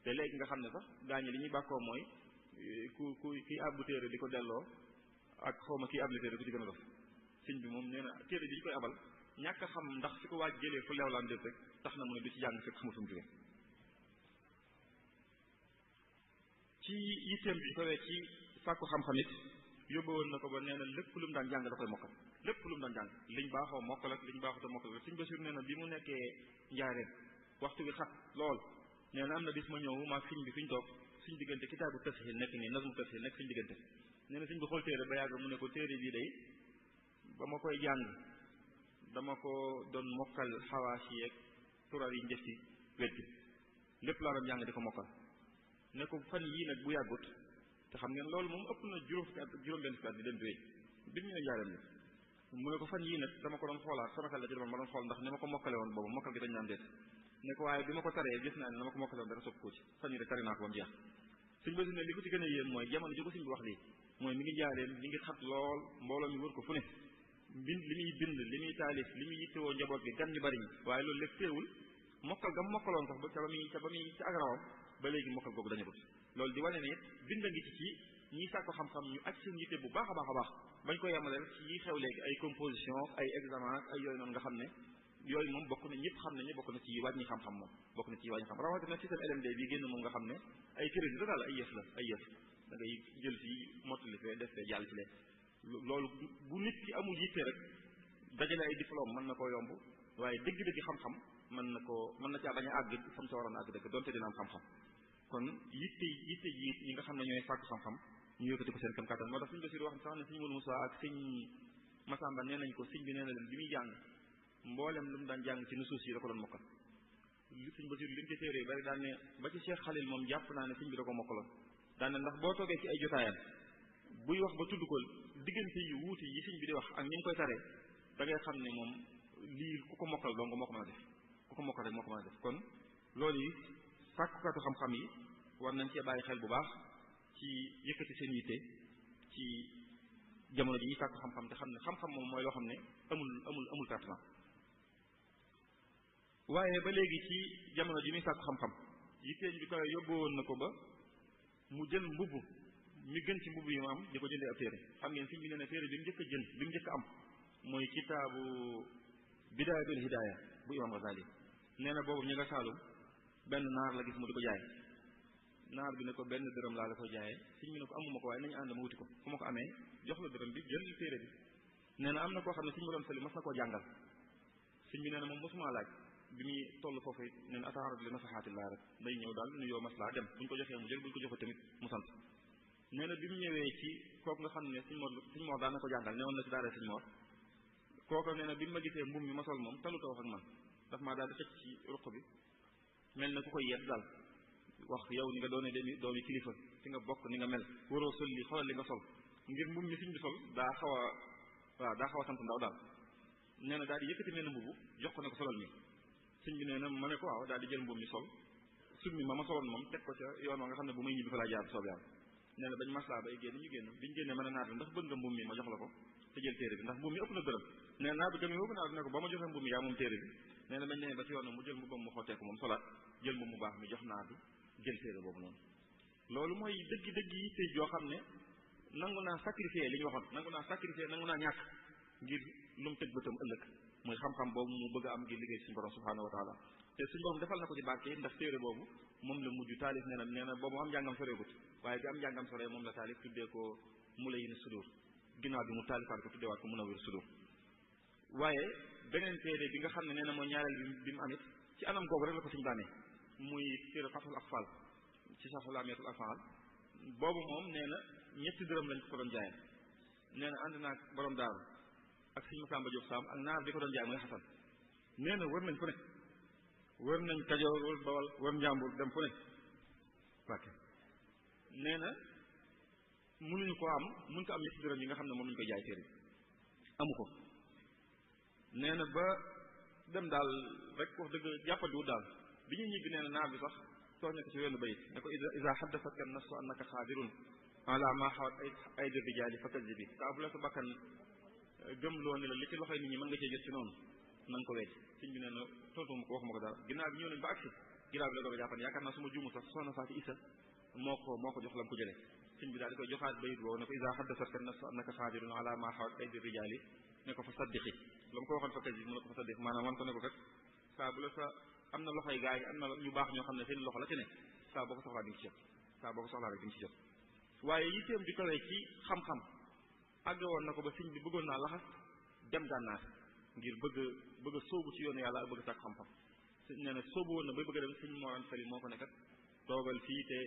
te léegi nga xam ne sax gaañi li ñuy bàkkoo mooy kii abbu téere di ko delloo ak xawma kii abli téere ku ci gën a dof sëñ bi moom nee na téere bi ñu koy abal ñàkk a xam ndax fi ko waaj jëlee fu leewlaan déet rek tax na mu ne du ci jàng fekk xamul fu mu jóge ci yitteem bi kawee ci sàkku xam-xam it yóbbu woon na ko ba nee na lépp lu mu daan jàng da koy mokkal lépp lu mu daan jàng liñ baaxoo mokkal ak liñ baaxoo te mokkal Sëñ Basiru nee na bi mu nekkee njaareem waxtu bi xat lool nee na am na bis ma ñëw maa sëñ bi fi ñu toog suñ diggante kitaabu tashil nekk nii nazmu tashil nekk suñ diggante nee na sëñ bi xool téere ba yàgg mu ne ko téere bii day ba ma koy jàng dama ko doon mokkal xawaasi yeeg turar yi njëf ci wet bi lépp laa doon jàng di ko mokkal ne ko fan yii nag bu yàggut te xam ngeen loolu moom ëpp na juróom-benn fukki at bi dem bi wéy bi mu ñëwee njaareem la mu ne ko fan yii nag dama ko doon xoolaat sama xel la ci demoon ma doon xool ndax ni ma ko mokkale woon boobu mokkal gi dañ naan déet ne ko waaye bi ma ko taree gis naa ne na ma ko mokkale woon dara sopp ko ci fan yii rek tari naa ko ba mu jeex Sëñ Basiru ne li ko ci gën a yéem mooy jamono ji ko sëñ bi wax lii mooy mi ngi njaareem mi ngi xat lool mbooloo mi wër ko fu ne li muy bind li muy taalif li muy yittewoo njaboot gi gan ñu bari ñi waaye loolu lépp teewul mokkal gam mokkaloon sax ba ca ba muy ci agrawam ba léegi mokkal googu dañu ko loolu di wane ne it bind ngi ci ñiy sàkko xam-xam ñu aj seen yitte bu baax a baax a baax bañ ko yemale rek ci yi xew léegi ay composition ay examen ak ay yooyu noonu nga xam ne yooyu moom bokk na ñëpp xam nañu bokk na ci wàññi xam-xam moom bokk na ci wàññi xam rawatina système LMD bi génn moom nga xam ne ay crédit la daal ay yëf la ay yëf da ngay jël ci mottali fee def fee jàll ci leen loolu bu nit ki amul yitte rek dajale ay diplôme mën na koo yomb waaye dëgg-dëgg xam-xam mën na caa bañ a àgg fam sa waroon a àgg dëgg donte dina am xam-xam kon yitte ji ñi nga xam ne ñooy sàkku xam-xam ñu yëkkati ko seen kam kàttan moo tax Sëñ Basiru wax sax ne Sëñ Modu Musaa ak Sëñ Masamba nee nañ ko sëñ bi nee na leen bi muy jàng mboolem lu mu daan jàng ci nusuus yi da ko doon mokkal Sëñ Basiru li mu ci téere yi bari daan ne ba ci Cheikh Khalil moom jàpp naa ne sëñ bi da ko mokkaloon daan ne ndax boo toogee ci ay jotaayam buy wax ba tudd ko diggante yi wuute yi sëñ bi di wax ak ni mu koy taree da ngay xam ne moom lii ku ko mokkal dong moo ko mën a def ku ko mokkal rek moo ko mën a def kon loolu yi sàkkukatu xam-xam yi war nañ cee bàyyi xel bu baax ci yëkkati seen yitte ci jamono ji ñuy sàkku xam-xam te xam ne xam-xam moom mooy loo xam ne amul traitement waaye ba léegi ci jamono ji muy sàkku xam-xam yitteem bi koy yóbbu woon na ko ba mu jël mbubb mi gën ci mbubb yi mu am di ko jëndee ab téere xam ngeen fi mu ne téere bi mu njëkk a jënd bi mu njëkk a am mooy kitaabu bidaayatul hidaaya bu imam Ghazali nee na boobu ñu nga Saalum benn naar la gis mu di ko jaay naar bi ne ko benn dërëm laa la koy jaayee sëñ bi ne ko amuma ko waaye nañu ànd ma wuti ko fu ma ko amee jox la dërëm bi jël téere bi nee na am na koo xam ne sëñ ma doon sali mas na koo jàngal sëñ bi nee na moom mosumaa laaj bi muy toll foofu it nee na ataarad li nafaxaatillah rek day ñëw daal nuyoo maslaa dem buñ ko joxee mu jël buñ ko joxee tamit mu sant nee na bi mu ñëwee ci kooku nga xam ne sëñ Mor daan na ko jàngal newoon na ci daara sëñ Mor kooku nee na bi ma gisee mbum mi ma sol moom taluta wax ak man daf maa daal di xëcc ci ruq bi mel na ku koy yedd daal wax yow ni nga doone doomi kilifa fi nga bokk ni nga mel waroo sol li xoolal li nga sol ngir mbum mi sëñ bi sol daa xaw a sant ndaw daal nee na daal di yëkkati mel na mbubu jox ko ne ko solal mi sëñ bi nee na ma ne ko waaw daal di jël mbum mi sol summi ma soloon moom teg ko ca yoon wa nga xam ne bu may ñibbi fa laa jaar soob yàlla nee na bañ maslaa bay génn ñu génn biñu génnee mën a naat ndax bëgg nga mbum mi ma jox la ko te jël téere bi ndax mbum mi ëpp na dërëm nee na naa bi gëm woobu naa ne ko ba ma joxee mbum mi yaa moom téere bi nee na bañ nee ba ci yoon mu jël mbubam mu xotteeku moom solaat jël mbum mu baax mi jox naa bi jël téere boobu noonu loolu mooy dëgg yitte joo xam ne nangu naa sacrifier li ñu waxoon nangu naa sacrifier nangu naa ñàkk ngir lu mu tëg bëtam ëllëg muy xam-xam boobu mu bëgg a am ngir liggéey suñu borom subhanahu wa taala te suñu borom defal na ko ci barke ndax téere boobu moom la mujj taalif nee na boobu am njàngam soreegut waaye bi am njàngam soree moom la taalif tuddee ko Mulayin Sudur ginnaaw bi mu taalifaat ko tuddeewaat ko Munawwir Sudur waaye beneen téere bi nga xam ne nee na mooy ñaareel bi mu amit ci anam googu rek la ko suñu daanee muy téere Fathul Aqfal ci Sharh Lamiyatul Af'al boobu moom nee na ñetti dërëm lañ ko doon jaayee nee na ànd naag borom daaru ak sëñ Masamba Diop Sam ak naar bi ko doon jaay mooy Xasan nee na wër nañ fu ne wër nañ Kajoor wër Bawol wër Njàmbur dem fu ne wàcc nee na mënuñu ko am mënuñu am ñetti dërëm yi nga xam ne moom lañu koy jaay téere amu ko nee na ba dem daal rek wax dëgg jàppandiwul daal bi ñuy ñibbi nee na naar bi sax soo nekk ci wenn bayit ne ko iza haddasatka nafsu annaka xaadirun ala ma xawat aydi rijaali fakazzibi saa bu la sa bakkan gëm loo ne la li ci loxoy nit ñi mën nga cee jot ci noonu na nga ko wecc sëñ bi nee na tontu ma ko waxuma ko dara ginnaaw bi ñëw nañ ba agsi ginnaaw bi la doog a jàppan yaakaar naa su ma juumu sax soxna Faati Isa moo ko jox lam ko jëlee sëñ bi daal di koy joxaat bayit boobu ne ko iza haddasatka nafsu annaka xaadirun ala ma xawat aydi rijaali ne ko fa saddiqi la mu ko waxoon fakazzibi mu ne ko fa saddiqi maanaam wan ko ne ko kat saa bu la sa am na loxoy gaay am na ñu baax ñoo xam ne seen loxo la ci ne saa boo ko soxlaa di nga ci jot saa boo ko soxlaa rek di nga ci jot waaye yitteem di kawee ci xam-xam àgg woon na ko ba sëñ bi bëggoon naa laxas dem gànnaar ngir bëgg a sóobu ci yoonu yàlla ak bëgg a sàkk xam-xam nee na sóobu woon na bay bëgg a dem sëñ Mor Anta Sali moo ko nekkat toogal fii te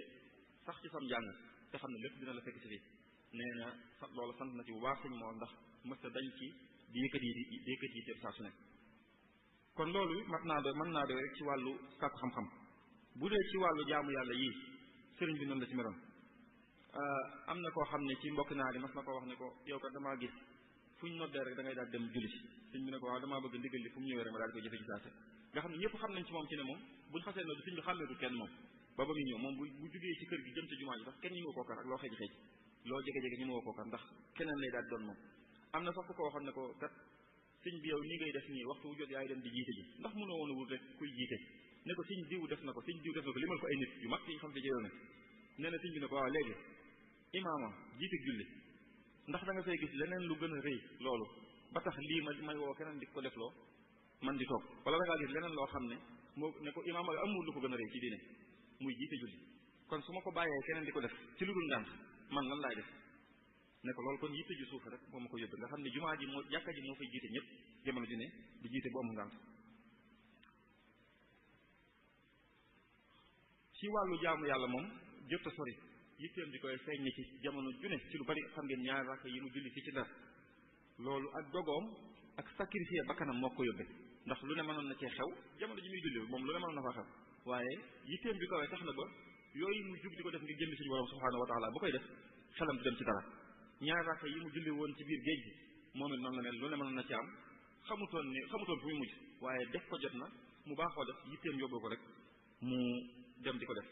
sax ci sam njàng te xam ne lépp dina la fekk ci fii nee na loolu sant na ci bu baax sëñ Mor ndax mësta dañ ci di yëkkati yi teer saa su ne kon loolu mën naa doy rek ci wàllu sàkku xam-xam bu dee ci wàllu jaamu yàlla yii sëriñ bi noonu la ci meroon am na koo xam ne ci mbokk naa di mas na ko wax ne ko yow kat damaa gis fu ñu noddee rek da ngay daal dem julli si sëñ bi ne ko waaw damaa bëgg ndigal li fu mu ñëwee rek ma daal di koy jëfe ci saase nga xam ne ñëpp xam nañ ci moom ci ne moom buñ xasee nodd sëñ bi xàmmeetu kenn moom ba ba muy ñëw moom bu jugee ci kër gi jëm ci jumaa ji sax kenn ñi nga kookar ak loo xeej xeej loo jege-jege ñi ma woo kookar ndax keneen lay daal di doon moom am na sax ku ko waxoon ne ko kat sëñ bi yow nii ngay def nii waxtu wu jot yaay dem di jiite ji ndax mënoo woon a wut rek kuy jiite ne ko sëñ diw def na ko limal ko ay nit yu mag yi xam fi jëyoon ne nee na sëñ bi ne ko waaw léegi imaama jiite julli ndax da nga fay gis leneen lu gën a rëy loolu ba tax lii may woo keneen di ko def loo man di toog wala da ngaa gis leneen loo xam ne moo ne ko imaama amul lu ko gën a rëy ci diine muy jiite julli kon su ma ko bàyyee keneen di ko def ci lu dul ngànt man lan laay def ne ko loolu kon yitte ju suuf rek moo ma ko yóbbe nga xam ne jumaa ji moo jàkka ji moo fay jiite ñëpp jamono ju ne di jiite bu amul ngànt ci wàllu jaamu yàlla moom jëpp a sori yitteem di koy feeñ ne ci jamono ju ne ci lu bari xam ngeen ñaari rakk yi mu julli fii ci Ndar loolu ak dogoom ak sacrifice bakkanam moo ko yóbbe ndax lu ne mënoon na cee xew jamono ji muy julli moom lu ne mënoon na faa xew waaye yitteem di koy tax na ba yooyu mu jug di ko def ngir jëmmi suñu borom subhanahu wa taala bu koy def xelam du dem ci dara ñaari rakk yi mu julli woon ci biir géej gi moom it noonu la mel lu ne mënoon na ci am xamutoon fu muy mujj waaye def ko jot na mu baaxoo def yitteem yóbbu ko rek mu dem di ko def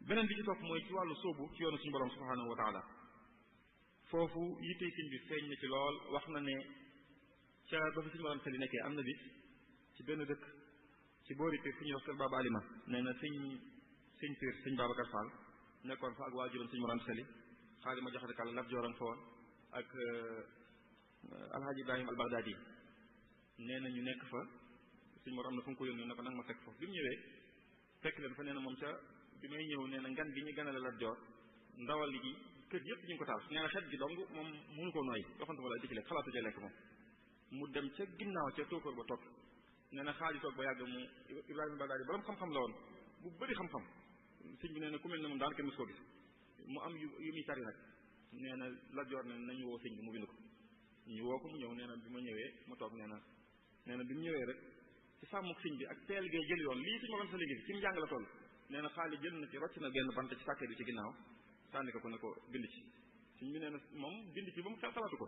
beneen bi ci topp mooy ci wàllu sóobu ci yoonu suñu borom subhanahu wa taala foofu yittey sëñ bi feeñ na ci lool wax na ne ca ba fi suñu borom sali nekkee am na bis ci benn dëkk ci boori Pire fu ñuy wax kër Baba Alima nee na sëñ Pire sëñ Babacar Fall nekkoon fa ak waajuram suñu borom sali xaali ma joxate kàlla laf jooran fa woon ak alhaji Ibrahima al Baghdadi nee na ñu nekk fa suñu mor am na fu mu ko yónnee ne ko nag ma fekk foofu bi mu ñëwee fekk leen fa nee na moom ca bi may ñëw nee na ngan gi ñu ganale Lat Joor ndawal gi kër yëpp ñu ngi ko taal nee na xet gi dong moom mënu ko nooy waxante fa la di ci lekk xalaatu ci lekk moom mu dem ca ginnaaw ca tóokóor ba toog nee na xaali toog ba yàgg mu Ibrahima Baghdadi borom xam-xam la woon bu bëri xam-xam sëñ bi nee na ku mel ne moom daanaka mos koo gis mu am yu muy tari nag nee na Lat Joor ne nañu woo sëñ bi mu bind ko ñu woo ko mu ñëw nee na bi ma ñëwee ma toog nee na bi mu ñëwee rek ci sàmmuk sëñ bi ak teel gee jël yoon lii suñu ma sa liggéey ci mu njàng la toll nee na xaali jël na ci rocc na genn bant ci sàkkee bi ci ginnaaw sànni ko ne ko bind ci sëñ bi nee na moom bind ci ba mu xalaatu ko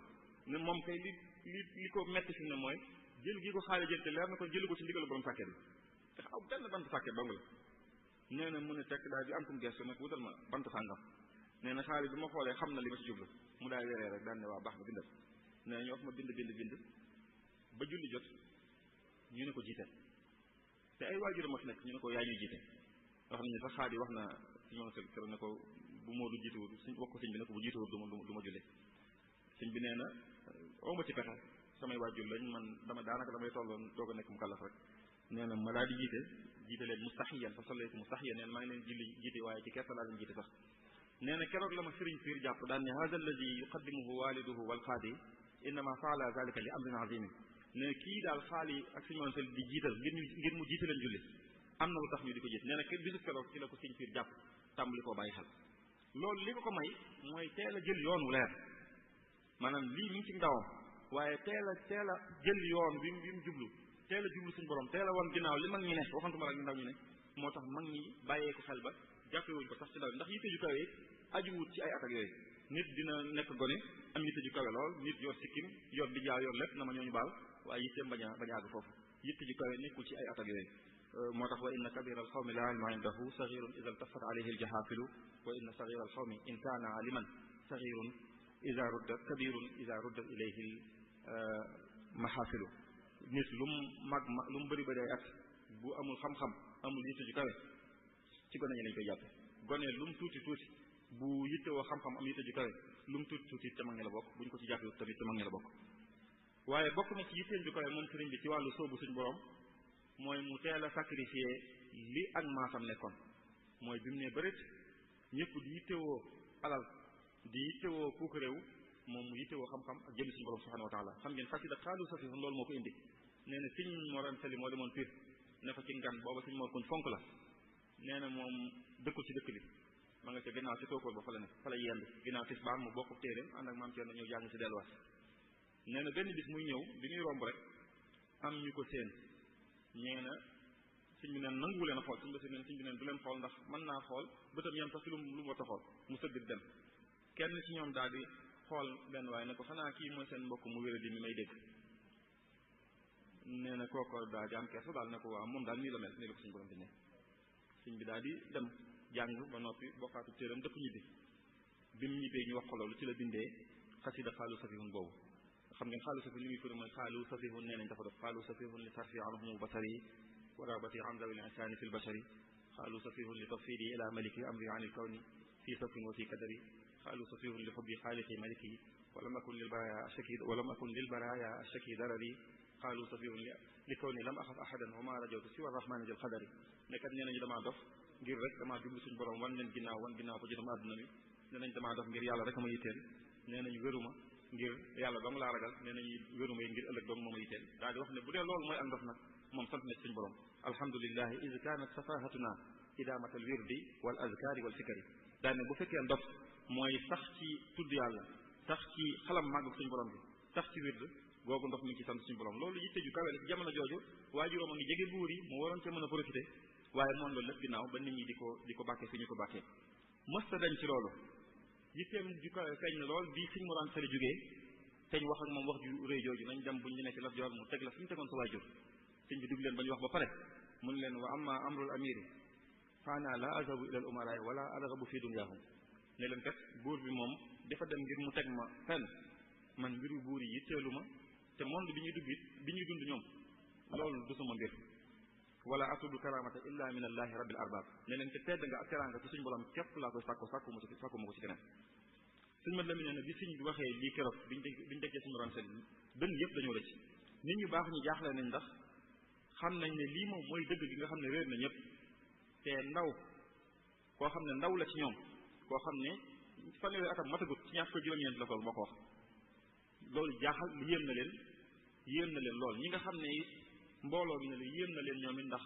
ne moom kay li ko metti fi ne mooy jël gi ko xaali jël te leer na ko jëlu ko ci ndigalu borom sàkkee bi te aw benn bant sàkkee dong la nee na mu ne tekk daal di am kum gestu nag wutal ma bant sàngam nee na xaali bi ma xoolee xam na li ma ci jublu mu daal weeree rek daan ne waa baax na bindal nee na ñu wax ma bind ba julli jot ñu ne ko jiite te ay waajuram a fi nekk ñu ne ko yaa ñuy jiite wax nañu sax xaadi wax na si ñoom sel kër ne ko bu Moodu jiitewul suñ wax ko sëñ bi ne ko bu jiitewul du ma julli sëñ bi nee na awma ci pexe samay waajur lañ man daanaka damay tolloon doog a nekk mu kàllaf rek nee na ma daal di jiite leen mustaxiyan fa sallaytu mustaxiyan nee na maa ngi leen julli jiite waaye ci kersa laa leen jiite sax nee na keroog la ma sëriñ fiir jàpp daan ne hada alladi yuqaddimuhu waliduhu wal qaadi innama faala zalika li amrin azimin ne kii daal xaal yi ak suñu sel di jiital ngir mu jiite leen julli am na lu tax ñu di ko jiit nee na bisu keroog ci la ko sëñ fiir jàpp tàmbali koo bàyyi xel loolu li ko may mooy teel a jël yoon wu leer maanaam lii mi ngi ci ndawam waaye teel a jël yoon bi mu jublu teel a jublu suñu borom teel a wan ginnaaw li mag ñi ne waxantuma rek ndaw ñu ne moo tax mag ñi bàyyee ko xel ba jàppewuñ ko sax ci ndaw ndax yitte ju kawe ajuwut ci ay at ak yooyu nit dina nekk gone am yitte ju kawe lool nit yor sikkim yor di jaa yor lépp na ma ñooñu baal waaye yitteem bañ a àgg foofu yitte ju kawe nekkul ci ay at ak yooyu moo tax wa inna kabira alxawmi la ilma indahu saxirun ida ltafat alayhi aljahafilu wa inna saxira alxawmi in kaana aliman saxirun ida rudda kabirun ida rudda ilayhi mahafilu nit lu mu bëri ay at bu amul xam-xam amul yitte ju kawe ci gone ñi lañ koy jàppe gone lu mu tuuti bu yittewoo xam-xam am yitte ju kawe lu mu tuuti te mag ñi la bokk buñ ko ci jàppe tamit te mag ñi la bokk waaye bokk na ci yitteem ju kawe moom sëriñ bi ci wàllu soobu suñ borom mooy mu teel a sacrifier li ak maasam nekkoon mooy bi mu ne bërit ñëpp di yittewoo alal di yittewoo kuuk réew moom mu yittewoo xam-xam ak jëmi suñu borom subhanahu wa taala xam ngeen xasida xaalu safihun loolu moo ko indi nee na Sëñ Mor Anta Sali moo demoon Pire ne fa ci ngan booba Sëñ Mor kuñ fonk la nee na moom dëkkul ci dëkk bi ma nga ca ginnaaw ci tookool ba fa la ne fa la yend ginnaaw tisbaar mu bokk téeréem ànd ak maam Thierno ñëw jàng ci delluwaat nee na benn bis muy ñëw bi muy romb rek am ñu ko seen ñee na sëñ bi neen nanguwu leen a xool sëñ Basiru neen sëñ bi neen du leen xool ndax mën naa xool bëtam yam sax ci lu mu war a xool mu sëgg di dem kenn ci ñoom daal di xool benn waaye ne ko xanaa kii mooy seen mbokk mu wéradi mi may dégg nee na kooko daal di am kersa daal ne ko waaw moom daal nii la mel nii la ko suñu borom di ne sëñ bi daal di dem jàng ba noppi bokkaatu téeram dëpp ñibbi bi mu ñibbee ñu wax ko loolu ci la bindee xasida xaalu safihun boobu xam ngeen xaalu safihun li muy firi mooy xaalu safihun nee nañ dafa def xaalu safihun li sarfi anhumu basari wa rabati an dawi al-insani fi al-bashari xaalu safihun li tafsiri ila maliki amri an al-kawni fi safin wa fi kadari xaalu safihun li xubbi xaaliqi maliki walam akun lil baraya ashaki walam akun lil baraya ashaki darari xaalu safihun li kawni lam axaf ahadan wa ma rajawtu siwa rahmani jël xadari nekkat nee nañu damaa dof ngir rek damaa jublu suñu borom wan leen ginnaaw ko jëtam àdduna bi nee nañ damaa dof ngir yàlla rek ma yitteel nee nañu wéruma ngir yàlla dong laa ragal nee nañu wéruma ngir ëllëg dong moo ma yitteel daal di wax ne bu dee loolu mooy ak ndof nag moom sant na ci suñu borom alhamdulillahi iz kanat safahatuna idamat al wirdi wal azkari wal fikari daal ne bu fekkee ndof mooy sax ci tudd yàlla sax ci xalam màgg suñu borom bi sax ci wird googu ndox mi ngi ci sant suñu borom loolu yitte ju kawe la ci jamono jooju waajuróom a ngi jege buur yi mu waroon ca mën a profité waaye moom loolu lépp ginnaaw ba nit ñi di ko bàkkee fi ñu ko bàkkee mësta dañ ci loolu yitteem ju kawe feeñ na lool bi Sëñ Mor Anta Sali jógee teñ wax ak moom wax ju rëy jooju nañ dem buñ ñu nekk Lat Joor mu teg la fi mu tegoon sa waajur sëñ bi dugg leen ba ñu wax ba pare mun leen wa amma amrul amiri faana la azabu ila al umaraay wala arghabu fi dunyahum ne leen kat buur bi moom dafa dem ngir mu teg ma fenn man mbiru buur yi yitteelu ma te monde bi ñuy dugg it bi ñuy dund ñoom loolu du sama mbir wala atudu karamata illa min allahi rabbil arbab ne leen te tedd nga ak teranga ci suñu borom képp laa koy sàkku ma ko ci keneen suñu mat la mi ne bi sëñ bi waxee lii keroog biñu dekkee suñu ron seen dënn yëpp dañoo rëcc nit ñu baax ñu jaaxle nañ ndax xam nañ ne lii moom mooy dëgg gi nga xam ne réer na ñëpp te ndaw koo xam ne ndaw la ci ñoom koo xam ne fanweeri atam matagut ci ñaar fukk juróom-ñeent la toll moo ko wax loolu jaaxal yéem na leen lool ñi nga xam ne it mbooloo mi ne la yéem na leen ñoom it ndax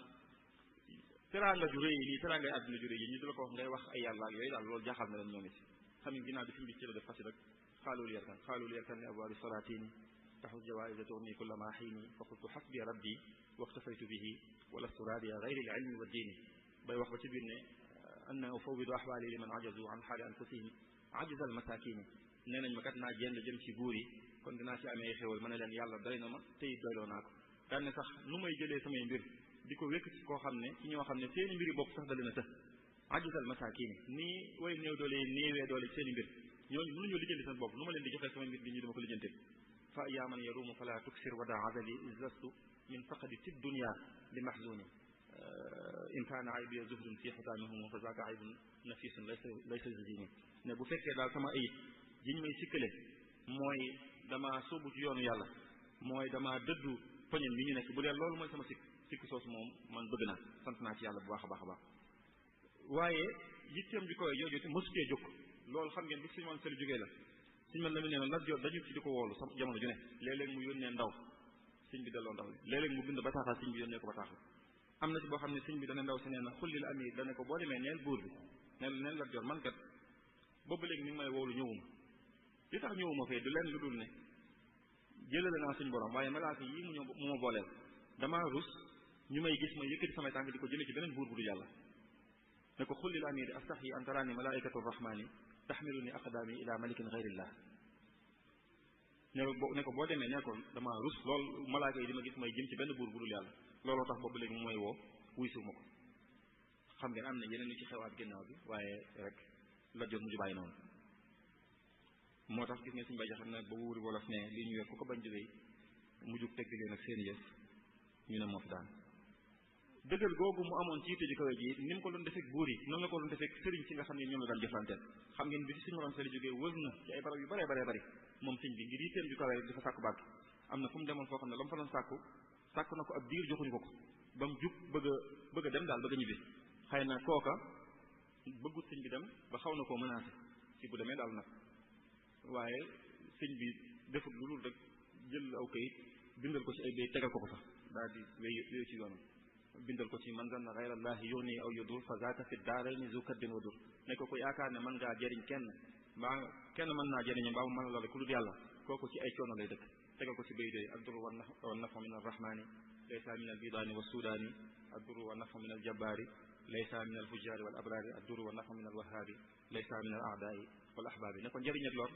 teraanga ju rëy nii teraangay àdduna ju rëy yi ñu di la ko wax ngay wax ay yàlla ak yooyu daal loolu jaaxal na leen ñoom it xam nga ginnaaw bi suñu bi ci la def xasi rek xaalul yarkan li abwaabi salaatini taxu jawaïsa tuxni kulla ma xiini fa qultu xasbi rabbi waktafaytu bihi walastu raadiya gayri l ilmi wa diini bay wax ba ci biir ne anna ufawidu ahwaali liman ajazu an xaali anfusihim ajza al masakini nee nañ ma kat naa jénd jëm ci buur yi kon dinaa ci amee xéwal ma ne leen yàlla doy na ma te it doyloo naa ko daan ne sax nu may jëlee samay mbir di ko wékk ci koo xam ne ci ñoo xam ne seeni mbiri bopp sax da leen a të ajisal masakini nii way néew doole yi néewee doole ci seeni mbir ñooñu mënuñoo lijjanti seen bopp nu ma leen di joxee samay mbir di ñu dama ko lijjanti fa yaa man yarumu fala tuksir wada azali izlastu min faqadi ti dunia li mahzuni in kaana aybi zuhdun fi xutaamihum fa zaaka aybun nafisun laysa zini ne bu fekkee daal sama ayib jiñ may sikkale mooy dama sóobu ci yoonu yàlla mooy dama dëddu poñen bi ñu nekk bu dee loolu mooy sama sikk soosu moom man bëgg naa sant naa ci yàlla bu baax a baax a baax waaye yitteem ji koy jooju te mosu cee jóg loolu xam ngeen bi Sëñ Mor Anta Sali jógee la suñu mel na mu nee na Lat Joor dañu ci di ko woolu sama jamono ju ne léeg-léeg mu yónnee ndaw sëñ bi delloo ndaw li léeg-léeg mu bind bataaxal sëñ bi yónnee ko bataaxal am na ci boo xam ne sëñ bi dana ndaw si nee na xullil amir dana ko boo demee neel buur bi neel Lat Joor man kat boobu léegi ni ngi may woolu ñëwuma li tax ñëwuma fee du leen lu dul ne jëlale naa suñu borom waaye malaaka yi mu ma booleel damaa rus ñu may gis ma yëkkati samay tànk di ko jëlee ci beneen buur bu du yàlla ne ko xullil amir astaxyi an tarani malaikatu rahmani taxmiluni aqdaami ila malikin gayrillah ne ko boo demee ne ko damaa rus lool malaaka yi di ma gis may jëm ci benn buur bu dul yàlla looloo tax boobu léegi mu mooy woo wuy suuf ma ko xam ngeen am na yeneen yu ci xewaat ginnaaw bi waaye rek la jot mujj bàyyi noonu moo tax gis nga suñu bay jaxam nag ba wuuri wolof ne lii ñu yor ku ko bañ jógee mu jug tegg leen ak seen yëf ñu ne moo fi daan dëggal googu mu amoon ci yitte ji kawe ji ni mu ko doon defek buur yi noonu la ko doon defek sëriñ si nga xam ne ñoom la daan jëflanteel xam ngeen bi fi Sëñ Mor Anta Sali jógee wër na ci ay barab yu bare bare bari moom sëñ bi ngir yitteem ju kawe rek dafa sàkku barke am na fu mu demoon foo xam ne la mu fa doon sàkku na ko ab diir joxuñu ko ba mu jug bëgg a dem daal bëgg a ñibbi xëy na kooka bëggut sëñ bi dem ba xaw na koo menacé ci bu demee daal nag waaye sëñ bi defut lu dul rek jël aw kayit bindal ko ci ay bay tegal ko sax daal di wéy ci yoonam bindal ko ci man zanna ghayra allahi yughni aw yadur fa zaaka fi daarayni zu kaddin wa dur ne ko yaakaar ne mën ngaa jëriñ kenn mbaa kenn mën naa jëriñe mbaa mu mën la ku dul yàlla kooku ci ay coono lay dëkk tegal ko ci bay doy ad-durru wa nafu min ar-rahmani laysa min al-bidani wa sudani ad-durru wa nafu min al-jabbari laysa min al-fujjari wal abrari ad-durru wa nafu min al-wahhabi laysa min al-a'da'i wal ahbabi ne ko njëriñ ak lor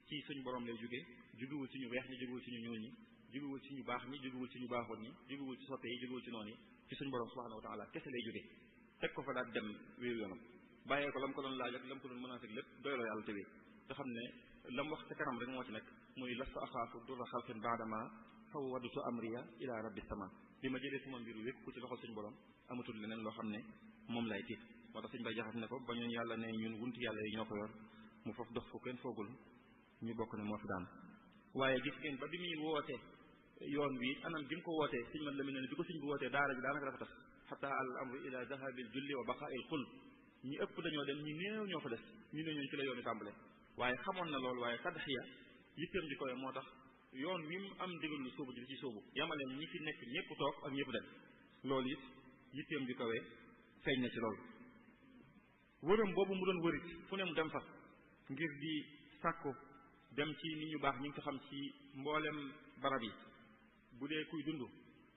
ci suñu borom lay jóge juguwul ci ñu weex ñi juguwul ci ñu ñuul ñi juguwul ci ñu baax ñi juguwul ci ñu baaxoon ñi juguwul ci soppe yi juguwul ci noonu yi ci suñu borom subhanahu wa ta'ala kese lay jóge teg ko fa daal dem wéeru yoonam bàyyee ko lam ko doon laaj ak lam ko doon menacé lépp doyloo yàlla te te xam ne lam wax ca kanam rek moo ci nekk muy lasta axaafu durra xalqin baadama fawwadtu amriya ila rabbi sama bi ma jëlee sama mbiru wékk ku ci loxol suñu borom amatul leneen loo xam ne moom lay tiit moo tax suñu bay jaxat ne ko ba ñun yàlla ne ñun wunti yàlla yi ñoo ko yor mu foofu dox fu kenn foogul ñu bokk ne moo fi daan waaye gis ngeen ba bi muy woote yoon wi anam bi mu ko wootee sëñ man la mi ne bi ko sëñ bi wootee daara ji daanaka dafa tas xata al amru ila zahabil julli wa baqa'il xul ñi ëpp dañoo dem ñi néew ñoo fa des ñu ne ñooñu ci la yoon wi tàmbale waaye xamoon na loolu waaye tadxiya yitteem di koy moo tax yoon wi mu am ndigal lu sóobu ji ci sóobu yamaleen ñi fi nekk ñëpp toog ak ñëpp dem loolu it yitteem di koy feeñ na ci loolu wëram boobu mu doon wërit fu ne mu dem fa ngir di sàkku dem ci nit ñu baax ñi ngi ko xam ci mboolem barab yi bu dee kuy dund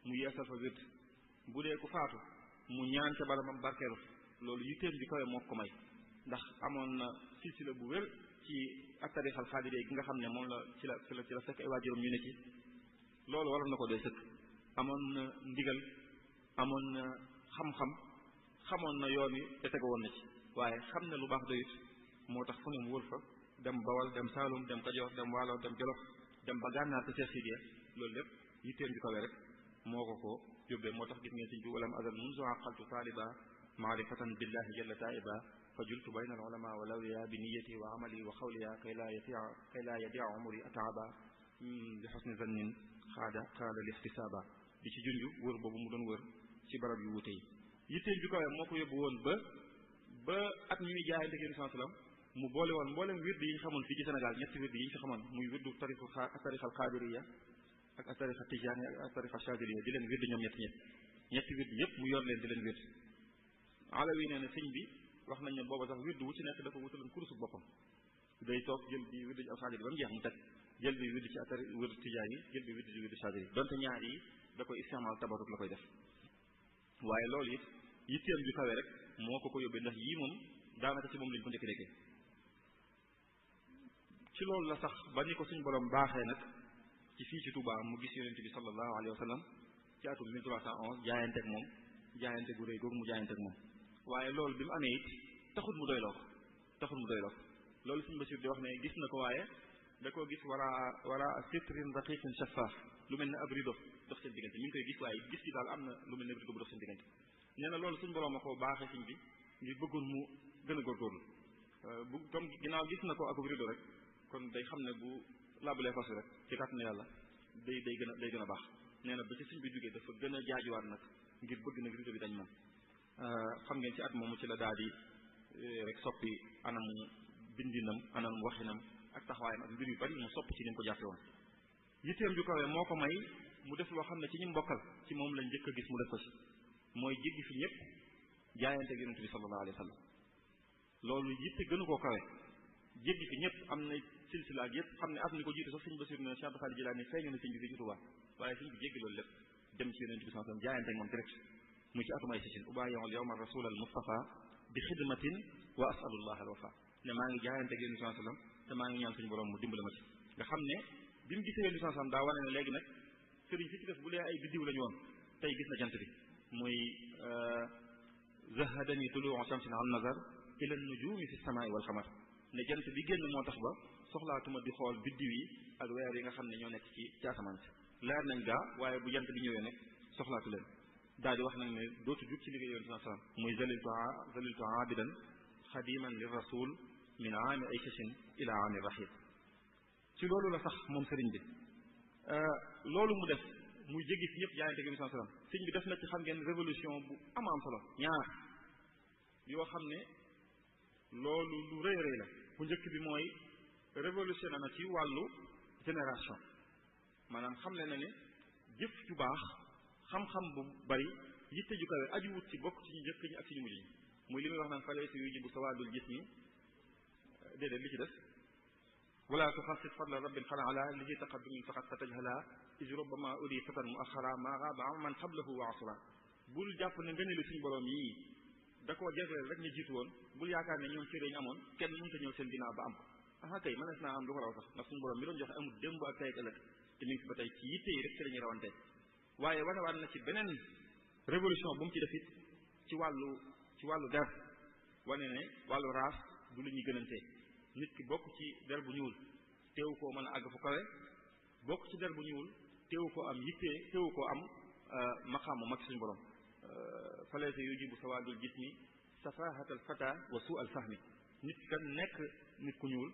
mu yeesal fa wét bu dee ku faatu mu ñaan ca barabam barkeelu loolu yitteem di koy moo ko may ndax amoon na silsila bu wér ci ak tarixal xaadir gi nga xam ne moom la ci la fekk ay waajuram ñu ne ci loolu waroon na ko doy sëkk amoon na ndigal amoon na xam-xam xamoon na yoon wi te tege woon na ci waaye xam ne lu baax doyut moo tax fu ne mu wër fa dem Bawal dem Saalum dem Kajoor dem Waalo dem Jolof dem ba gànnaar te Cheikh Sidiya loolu lépp yitteem di kawe rek moo ko yóbbee moo tax gis ngeen sëñ bi walam azal munzu aqaltu taaliba maarifatan billahi jalla taiba fa jultu bayna al ulama wa lawliya bi niyati wa amali wa xawliya kay laa yadia umri ataaba bi xusni zannin xaada li ixtisaaba di ci junju wër boobu mu doon wër ci barab yu wute yi yitteem bi kawe moo ko yóbbu woon ba at mi muy jaayante ak Yonent sallam mu boole woon mboolem wird yi ñu xamoon fii ci Sénégal ñetti wird yi ñu fi xamoon muy wirdu tarixal xaadiriya ak tarixa tijaani ak tarixa chadiliya di leen wird ñoom ñetti wird yëpp mu yor leen di leen wird alawi nee na sëñ bi wax nañ ne booba sax wird wu ci nekk dafa wutaloon kurusu boppam day toog jël bi wird al xaadiri ba mu jeex mu teg jël bi wird ci wird tijaani jël bi wird ci wird chadili donte ñaar yi da koy istimal tabarut la koy def waaye loolu it yitteem ju kawe rek moo ko yóbbee ndax yii moom daanaka ci moom lañ ko njëkk déggee ci loolu la sax ba ni ko suñ borom baaxee nag ci fii ci Touba mu gis yonent bi sallallahu alayhi wa sallam ci atum 1311 jaayanteeg moom jaayante gu rëy googu mu jaayanteeg moom waaye loolu bi mu amee it taxul mu doyloo ko loolu suñ Basiir di wax ne gis na ko waaye da koo gis wara sitrin raqiqin shaffaaf lu mel ne ab rido dox seen diggante mi ngi koy gis waaye gis ci daal am na lu mel ne rido bu dox seen diggante nee na loolu suñ borom a ko baaxee siñ bi ngir bëggoon mu gën a góorgóorlu bu comme ginnaaw gis na ko ak rido rek kon day xam ne bu labalee fas rek ci kàttan na yàlla day gën a baax nee na ba ci suñ bi jógee dafa gën a jaajuwaat nag ngir bëgg nag rido bi dañ moom xam ngeen ci at moomu ci la daal di rek soppi anam bindinam anam waxinam ak taxawaayam ak mbir yu bari mu soppi ci ni mu ko jàppe woon yitteem ju kawe moo ko may mu def loo xam ne ci ñi mbokkal ci moom lañ njëkk a gis mu def ko ci mooy jéggi fi ñëpp jaayante ak yonent bi sallallahu alayhi wa sallam loolu yitte gënu koo kawe jéggi fi ñëpp am na silsila ak yëpp xam ne at mi ko jiitu sax sëñ Basiir ne Cheikh Abdou Khadir Jilaani feeñu na sëñ bi fii ci Touba waaye sëñ bi jéggi loolu lépp dem ci yonent bi sallallahu alayhi wa sallam jaayante ak moom direct muy ci atumay sisin ubayi'ul yawma rasul al mustafa bi xidmatin wa asalullah al wafa ne maa ngi jaayante ak yonent bi sallallahu alayhi wa sallam te maa ngi ñaan suñu borom mu dimbale ma ci nga xam ne bi mu gisee yonent bi sallallahu alayhi wa sallam daa wane ne léegi nag sëriñ si ci def bu dee ay biddiw lañu woon tey gis na jant bi muy zahadani tuluu shamsin an nazar ila nujumi fi samai wal xamar ne jant bi génn moo tax ba soxlaatuma di xool biddiw yi ak weer yi nga xam ne ñoo nekk ci asamaan si leer nañ gaa waaye bu jant bi ñëwee nag soxlaatu leen daal di wax nag ne dootu jug ci liggéey yoon sallallahu alayhi wasallam muy zaliltu abidan xadiman li rasul min aami aysasin ila aami rahid ci loolu la sax moom sëriñ bi loolu mu def muy jéggi fi ñëpp jaayante gi sallallahu alayhi wasallam sëriñ bi def na ci xam ngeen révolution bu am solo ñaar yoo xam ne loolu lu rëy rëy la bu njëkk bi mooy révolutionné na ci wàllu génération maanaam xamle na ne jëf ju baax xam-xam bu bari yitte ju kawe aju wut ci bokk ci ñu njëkk ñi ak ci ñu mujj ñi muy li muy wax naan fa laysa yujibu sawaadul jismi déedéet li ci des wala tuxassis fadla rabbin xala ala li ci taqaddumin faqat fa tajhala is rubbama udi fatan mu axara ma xaaba man xablahu wa asra bul jàpp ne nga ne lu suñu borom yii da koo jagleel rek ñu jiitu woon bul yaakaar ne ñoom cëre ñu amoon kenn mënta ñëw seen ginnaaw ba am ko aha kay mënees naa am du ko raw sax ndax suñu borom mi doon joxe amul démb ak tey ak ëllëg te mi ngi fi ba tey ci yitte yi rek ci la ñuy rawante waaye wanewaat na ci beneen révolution bu mu ci def it ci wàllu der wane ne wàllu race du lu ñuy gënantee nit ki bokk ci der bu ñuul teewu koo mën a àgg fu kawe bokk ci der bu ñuul teewu koo am yitte teewu koo am maqaamu mag suñu borom falaysa yujibu sawaadul jismi safahatal fata wa suu al fahmi nit kan nekk nit ku ñuul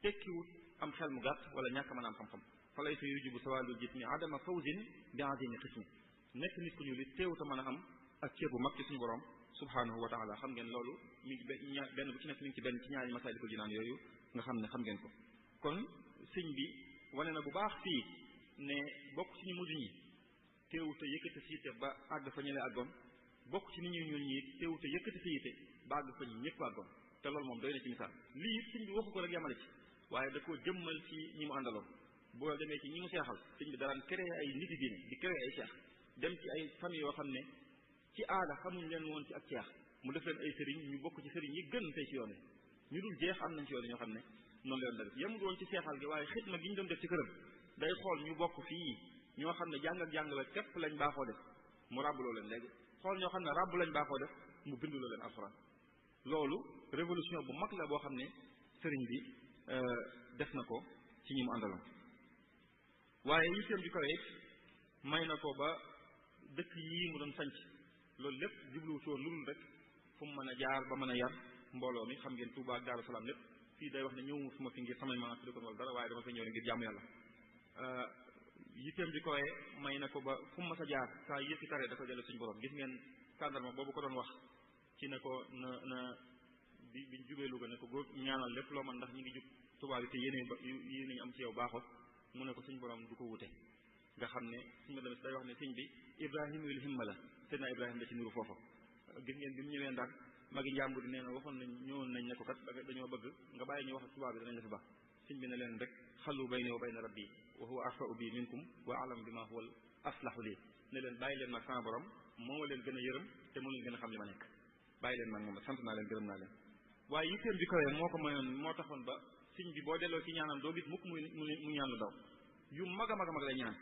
tekkiwut am xel mu gàtt wala ñàkk mën a am xam-xam falaysa yujibu sawaadul jismi adama fawzin bi azimi qismi nekk nit ku ñuul it teewut a mën a am ak cër bu mag ci suñu borom subhanahu wa taala xam ngeen loolu mi ngi benn bu ci nekk mi ngi ci benn ci ñaari masaalikul jinaan yooyu nga xam ne xam ngeen ko kon sëñ bi wane na bu baax fii ne bokk ci ñu mujj ñi teewut a yëkkati si yitte ba àgg fa ñële àggoon bokk ci nit ñu ñuul ñi teewut a yëkkati si yitte ba àgg fa ñi ñëpp àggoon te loolu moom doy na ci misaal lii it sëñ bi waxu ko rek yamale ci waaye da koo jëmmal ci ñi mu àndaloon boo demee ci ñi mu seexal sëñ bi daraan créé ay nit yi diine di créé ay seex dem ci ay famille yoo xam ne ci aada xamuñ leen woon ci ak ceex mu def leen ay sëriñ ñu bokk ci sëriñ yi gën tey ci yoon ñu dul jeex am nañ ci yoon ñoo xam ne noonu leen def yemul woon ci seexal gi waaye xitma gi ñu doon def ci këram day xool ñu bokk fii ñoo xam ne jàng ak jàngale képp lañ baaxoo def mu ràbbuloo leen léegi xool ñoo xam ne ràbb lañ baaxoo def mu binduloo leen alxuraan loolu révolution bu mag la boo xam ne sëriñ bi def na ko ci ñi mu àndaloon waaye yitteem ju kawe it may na ko ba dëkk yii mu doon sanc loolu lépp jubluwu ci woon lu dul rek fu mu mën a jaar ba mën a yar mbooloo mi xam ngeen Touba ak Daaru Salaam lépp fii day wax ne ñëwuma fi ma fi ngir samay maanaam fi dëkkoon wala dara waaye dama fay ñëw ngir jaamu yàlla yitteem ji kowe may na ko ba fu mu mas a jaar saa yëfi tare da ko jële suñu borom gis ngeen tàndarma boobu ko doon wax ci ne ko na biñ jubee Louga ne ko góor ñaanal lépp loo mën ndax ñi ngi jub tubaab yi te yéene ñu am ci yow baaxoo mu ne ko suñu borom du ko wute nga xam ne suñu ma demee day wax ne sëñ bi Ibrahima yul himma la te naa Ibrahima da ci nuru foofa gis ngeen bi mu ñëwee Ndar magi njàmbur nee na waxoon nañ ñëwoon nañ ne ko kat dañoo bëgg nga bàyyi ñu wax ak tubaab bi danañ la fi baax sëñ bi ne leen rek xalu bayni wa bayna rabbi wa huwa arfa'u bi minkum wa a'lamu bima huwa aslahu li ne leen bàyyi leen mag sama borom moo leen gën a yërëm te moo leen gën a xam li ma nekk bàyyi leen mag moom sant naa leen gërëm naa leen waaye yitteem bi kawee moo ko mayoon moo taxoon ba sëñ bi boo delloo ci ñaanam doo gis mukk mu ñaan lu daw yu mag a mag a mag lay ñaan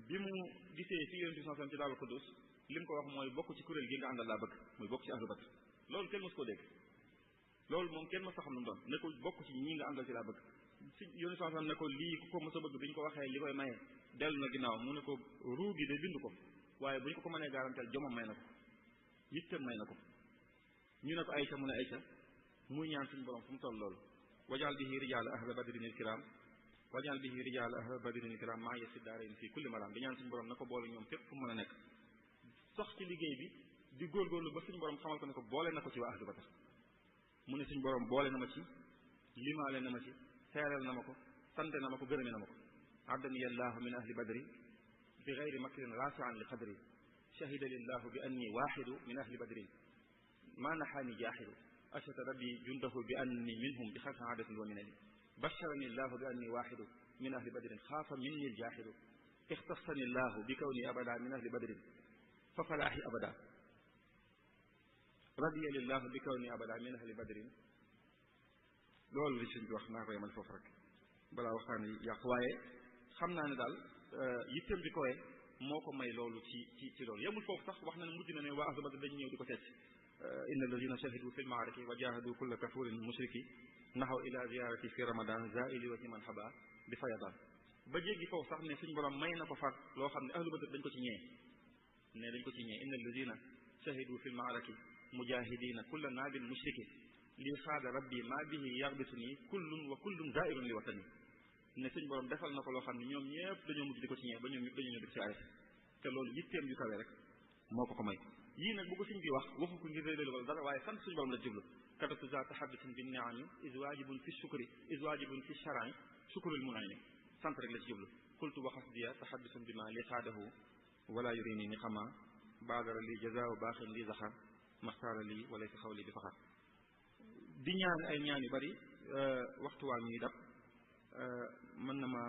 bi mu gisee fi yonent bi sallallahu alayhi wasallam ci Daaru Xuddus li mu ko wax mooy bokk ci kuréel gi nga àndal laa bëgg muy bokk ci ahlu badr loolu kenn mës koo dégg loolu moom kenn mës a xam lu mu doon ne ko bokk ci ñi nga àndal ci laa bëgg si yonent sallallahu alayhi wasallam ne ko lii ku ko mës a bëgg bi ñu ko waxee li koy maye dellu na ginnaaw mu ne ko ruu gi de bind ko waaye bu ñu ko mënee garanteel jomam may na ko yitteem may na ko ñu ne ko ayca mu ne ayca muy ñaan suñu borom fu mu toll loolu wajal bihi rijaal ahla badrin il kiram wajal bihi rijaal ahla badrin il kiram maa yesi daarayn fii kulli maram di ñaan suñu borom na ko boole ñoom fépp fu mu mën a nekk sox ci liggéey bi di góorgóorlu ba suñu borom xamal ko ne ko boole na ko ci waa ahlu badr mu ne suñu borom boole na ma ci limaale na ma ci seereel na ma ko sante na ma ko gërëme na ma ko addani allahu min ahli badri bi gayri makrin rafian li qadri shahida lillahu bi anni waxidu min ahli badrin ma naxaani jaaxidu ashhadu rabbi jundahu bi anni minhum bi xarfi aadatin wa minani basharani allahu bi anni waxidu min ahli badrin xaafa minni aljaaxidu ixtasani allahu bi kawni abada min ahli badrin fa falaaxi abada radiya lillahu bi kawni abada min ahli badrin loolu li sëñ bi wax naa ko yemal foofu rek balaa waxtaan yi yàqu waaye xam naa ne daal yitteem bi kowe moo ko may loolu ci loolu yemul foofu sax wax na ne mujj na ne waa ahlu badr dañu ñëw di ko seet inna alladina shahidu fi lmaaraki wa jahadu kulla kafurin mushriki naxaw ila ziyarati fi ramadan zaili wa himan haba bi fayadan ba jéggi foofu sax ne suñu borom may na ko far loo xam ne ahlu badr dañ ko ci ñee ne dañ ko ci ñee inna alladina shahidu fi lmaaraki mujahidina kulla naabin mushriki lii xaada rabbi maa bihi yarbitu nii kullun wa kullun zairun li watani ne suñ borom defal na ko loo xam ne ñoom ñëpp dañoo mujj di ko ci ñee ba ñoom ñëpp dañoo ñëw di ci arrêté te loolu yitteem yu kawe rek moo ko may yii nag bu ko suñ bi wax waxu ko ngir réeréelu wala dara waaye sant suñu borom la jublu kadatu za taxaddusin bi niami is waajibun fi shukri is waajibun fi sharai shukrul munaymi sant rek la ci jublu qultu wa xasdiya taxaddusun bi ma li xaadahu wala yurini ni xama baadara li jazaahu baaxin li zaxar maxtaara li wala si xawli bi faxar di ñaan ay ñaan yu bari waxtu waa ñuy dab mën na ma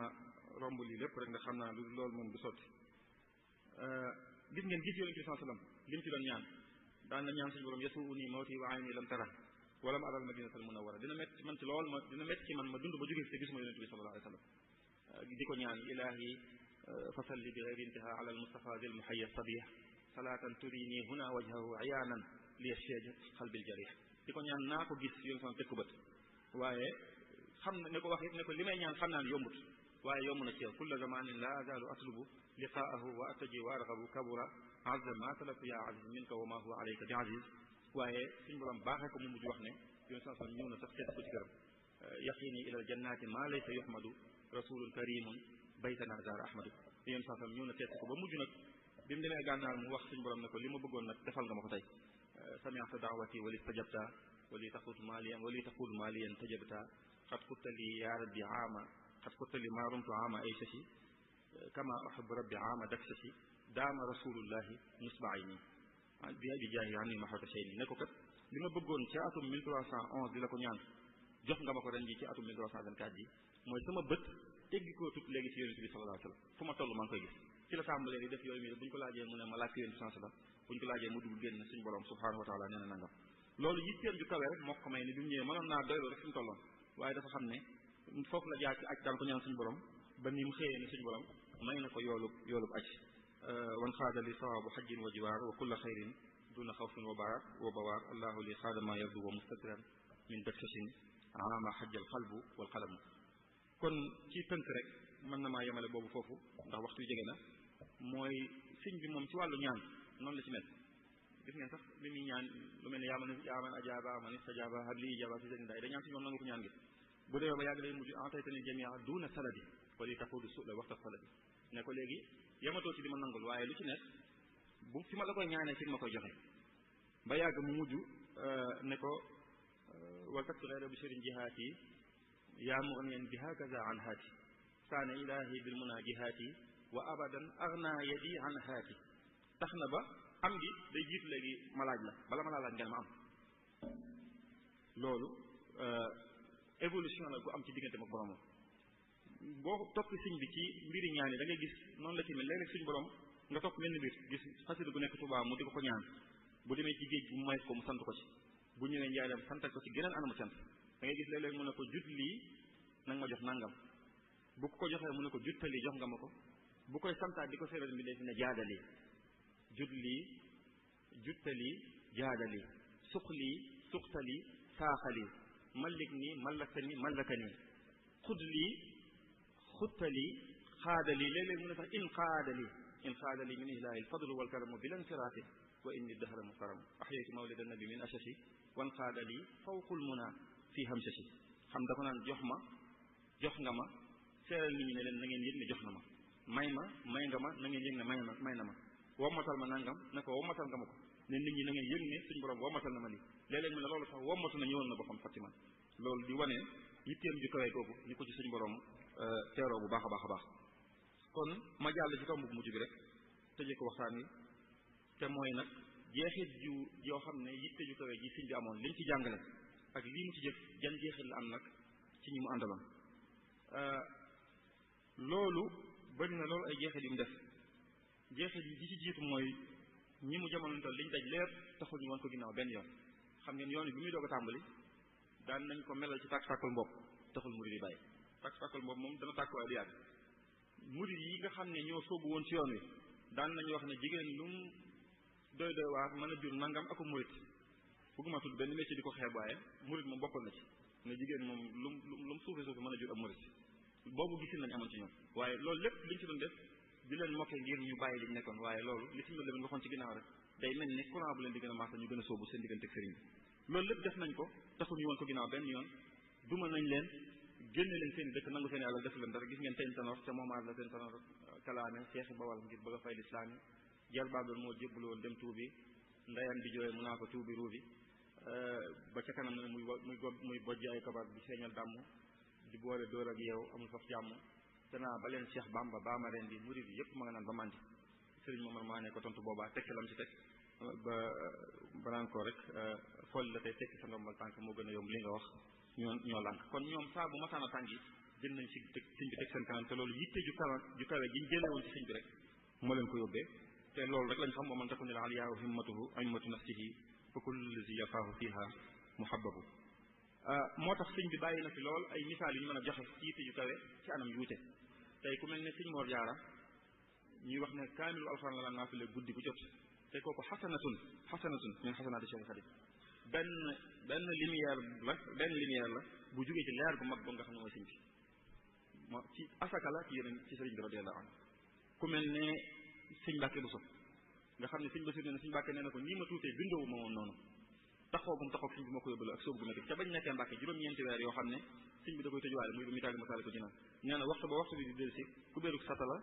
romb lii lépp rek nga xam naa loolu moom du sotti gis ngeen gis yonent bi sallallahu alayhi wasallam li mu ci doon ñaan daan na ñaan suñu borom yasu uni mawti wa ayni lam tara wala ma aral madinatal munawwara dina métti man ci lool ma dina métti ci man ma dund ba jógee te gisuma yonent bi sallallahu alayhi wasallam di ko ñaan ilahi fasalli bi ghayri intiha ala al mustafa dil muhayya sabih salatan turini huna wajhahu ayanan li yashaj qalbil jarih di ko ñaan naa ko gis yoon sama teg ko bët waaye xam na ne ko wax it ne ko li may ñaan xam naa ne yombut waaye yomb na ci yow kulla zamanin la azalu atlubu liqaahu wa ataji wa arghabu kabura azza ma talabtu ya aziz minka wa ma huwa alayka bi aziz waaye suñu borom baaxee ko mu mujj wax ne yoon sama sam ñëw na sax seet ko ci këram yaqini ila al jannati ma laysa yuhmadu rasulun karimun baytana zar ahmadu yoon sama sam ñëw na seet ko ba mujj nag bi mu demee gànnaar mu wax suñu borom ne ko li ma bëggoon nag defal nga ma ko tey sami'ta da'wati wa listajabta wa li taqud maliyan tajabta qad qulta li ya rabbi aama qad qulta li ma rumtu aama ay shashi kama uhibbu rabbi aama dakshashi daama rasulullahi musba'ini bi jaahi anni mahata shayni ne ko kat li ma bëggoon ci atum 1311 di la ko ñaan jox nga ma ko ren ji ci atum 1324 ji mooy sama bët teggi koo tut léegi ci yonent bi sallallahu alayhi wasallam fu ma toll maa ngi koy gis ci la tàmbalee di def yooyu mi buñ ko laajee mu ne ma laaj ko yonent sallallahu alayhi wasallam buñ ko laajee mu dugg génn suñu borom subhanahu wa ta'ala nee na nangam loolu yitteem ju kawe rek moo ko may ni bi mu ñëwee mënoon naa doyloo rek fi mu tolloon waaye dafa xam ne foofu la jaar ci aj daan ko ñaan suñu borom ba ni mu xëyee ne suñu borom may na ko yoolub aj wan xaada li sawabu hajjin wa jiwaar wa kulla xayrin duna xawfin wa bawaar allahu li xaada ma yardu wa mustaqran min daksasin ama hajjal qalbu wal qalamu kon ci tënk rek mën na maa yemale boobu foofu ndax waxtu yu jege na mooy sëñ bi moom ci wàllu ñaan noonu la ci mel gis ngeen sax li muy ñaan lu mel ne yaaman ajaaba man istajaaba hab li ijaaba fi seen daay da ñaan suñu moom nangu ko ñaan gi bu demee ba yàgg day mujj entaytani jamia duna saladi wali taxudu su la waxta saladi ne ko léegi yematoo ci di ma nangul waaye lu ci nekk bu fi ma la koy ñaanee fi ma koy joxe ba yàgg mu mujj ne ko wal taktu ghayra bishirin jihaati yaa mughniyan bi hakaza an haati saana ilahi bil munajihaati wa abadan aghna yadi an haati tax na ba am gi day jiitu léegi ma laaj la bala ma laa laaj ngeen ma am loolu évolution la gu am ci diggante ak boromam boo toppi sëñ bi ci mbiri ñaan yi da ngay gis noonu la ci mel léeg-léeg suñu borom nga topp benn mbir gis xasida gu nekk Tuubaa mu di ko ñaan bu demee ci géej bu may ko mu sant ko ci bu ñëwee njaareem santal ko ci geneen anamu sant da ngay gis léeg-léeg mu ne ko jut lii nanga ma jox nangam bu ko joxee mu ne ko juttali jox nga ma ko bu koy santaat di ko seeral mi dee fi ne jaadali jut lii juttali jaadali suqli suqtali saaxali malik ni malakani malakani xudli xuttali xaadali léeg-léeg mu ne sax in xaadali min ilahi alfadlu walkaramu bilansiraati wa inni dahra mukaram ahyaytu mawlida nabi min ashashi wan xaadali fawqul muna fi hamsashi xam dafa naan jox nga ma seeral nit ñi ne leen na ngeen yëg ne jox na ma may nga ma na ngeen yëg ne may na ma wommatal ma nangam ne ko wommatal nga ma ko ne nit ñi na ngeen yëg ne suñu borom wommatal na ma lii léeg-léeg mu ne loolu sax wommatu na ñëwal na boppam Fatima loolu di wane yitteem ju kawee googu ni ko ci suñu borom teeroo bu baax a baax a baax kon ma jàll ci tomb bu mujj bi rek tëjee ko waxtaan wi te mooy nag jeexit yoo xam ne yitte ju kawee ji sëñ bi amoon liñ ci jàngale ak lii mu ci jëf jan jeexit la am nag ci ñi mu àndaloon loolu bari na loolu ay jeexit yu mu def jeexit yi ci jiitu mooy ñi mu jamonontal liñ daj lépp taxul ñu woon ko ginnaaw benn yoon xam ngeen yoon bi muy doog a tàmbali daan nañ ko melal ci tàkk-tàkkal mbopp taxul murid yi bàyyi tàkk-tàkkal mbopp moom dana tàkk waaye du yàgg murid yi nga xam ne ñoo sóobu woon ci yoon wi daan nañu wax ne jigéen lu mu doy waar mën a jur nangam ako murid bëgguma tudd benn métier di ko xeeb waaye murid moom bokkoon na ci ne jigéen moom lu mu suufe mën a jur ab murid boobu gisin lañ amoon ci ñoom waaye loolu lépp liñ ci doon def di leen mokkee ngir ñu bàyyi liñ nekkoon waaye loolu li ci mel waxoon ci ginnaaw rek day mel ne courant bu leen di gën a maasa ñu gën a sóobu seen diggante ak sëriñ bi loolu lépp def nañ ko taxul ñu woon ko ginnaaw benn yoon duma nañ leen génne leen seen dëkk nangu seen alal def leen dara gis ngeen seen tanoor ca moomaat la seen tanoor kalaame seexi bawal ngir bëgg a fay lislaam yi jar baadoon moo jébbalu woon dem tuubi ndeyam di jooye mu naa ko tuubi ruubi ba ca kanam ne muy bojj ay kabar di feeñal dàmm di boole dóor ak yow amul faf jàmm te naa ba leen Cheikh Bamba ba ma ren di murid yi yëpp ma nga naan ba mandi sëriñ Momar maa ne ko tontu boobaa tekki lam ci teg ba naan ko rek fool la tey tekki sa ndombal tànk moo gën a yomb li nga wax ñoo lànk kon ñoom saa bu masaana tànk yi jël nañ sëñ bi teg seen kanam te loolu yitte ju kawe gi ñu jëlee woon ci sëñ bi rek moo leen ko yóbbee te loolu rek lañ xam wa man takun al aliyaahu himmatuhu himmatu nafsihi fa kullu lazi yafaahu fiha muhabbabu moo tax sëñ bi bàyyi na fi lool ay misaal yu ñu mën a joxe ci yitte ju kawe ci anam yuute tey ku mel ne sëñ Mor Jaara ñuy wax ne kaamilu alxuraan la daan naafile guddi bu jot te kooku xasanatun min xasanaati Cheikh Xadim benn lumière la bu jógee ci leer bu mag ba nga xam ne mooy sëñ bi moo ci asaka la ci yeneen ci sëriñ bi radiyallahu anhu ku mel ne sëñ Mbàkke Buso nga xam ne sëñ Basiru nee na sëñ Mbàkke nee na ko nii ma tuutee bindoowu ma woon noonu taxoogum sëñ bi moo ko yóbbu ak sóobu gu métti ca bañ nekkee Mbàkke juróom-ñeenti weer yoo xam ne sëñ bi da koy tëjuwaale muy ba mu tàgg masaale ko ci naan nee na waxtu bi di dellusi ku béeru satala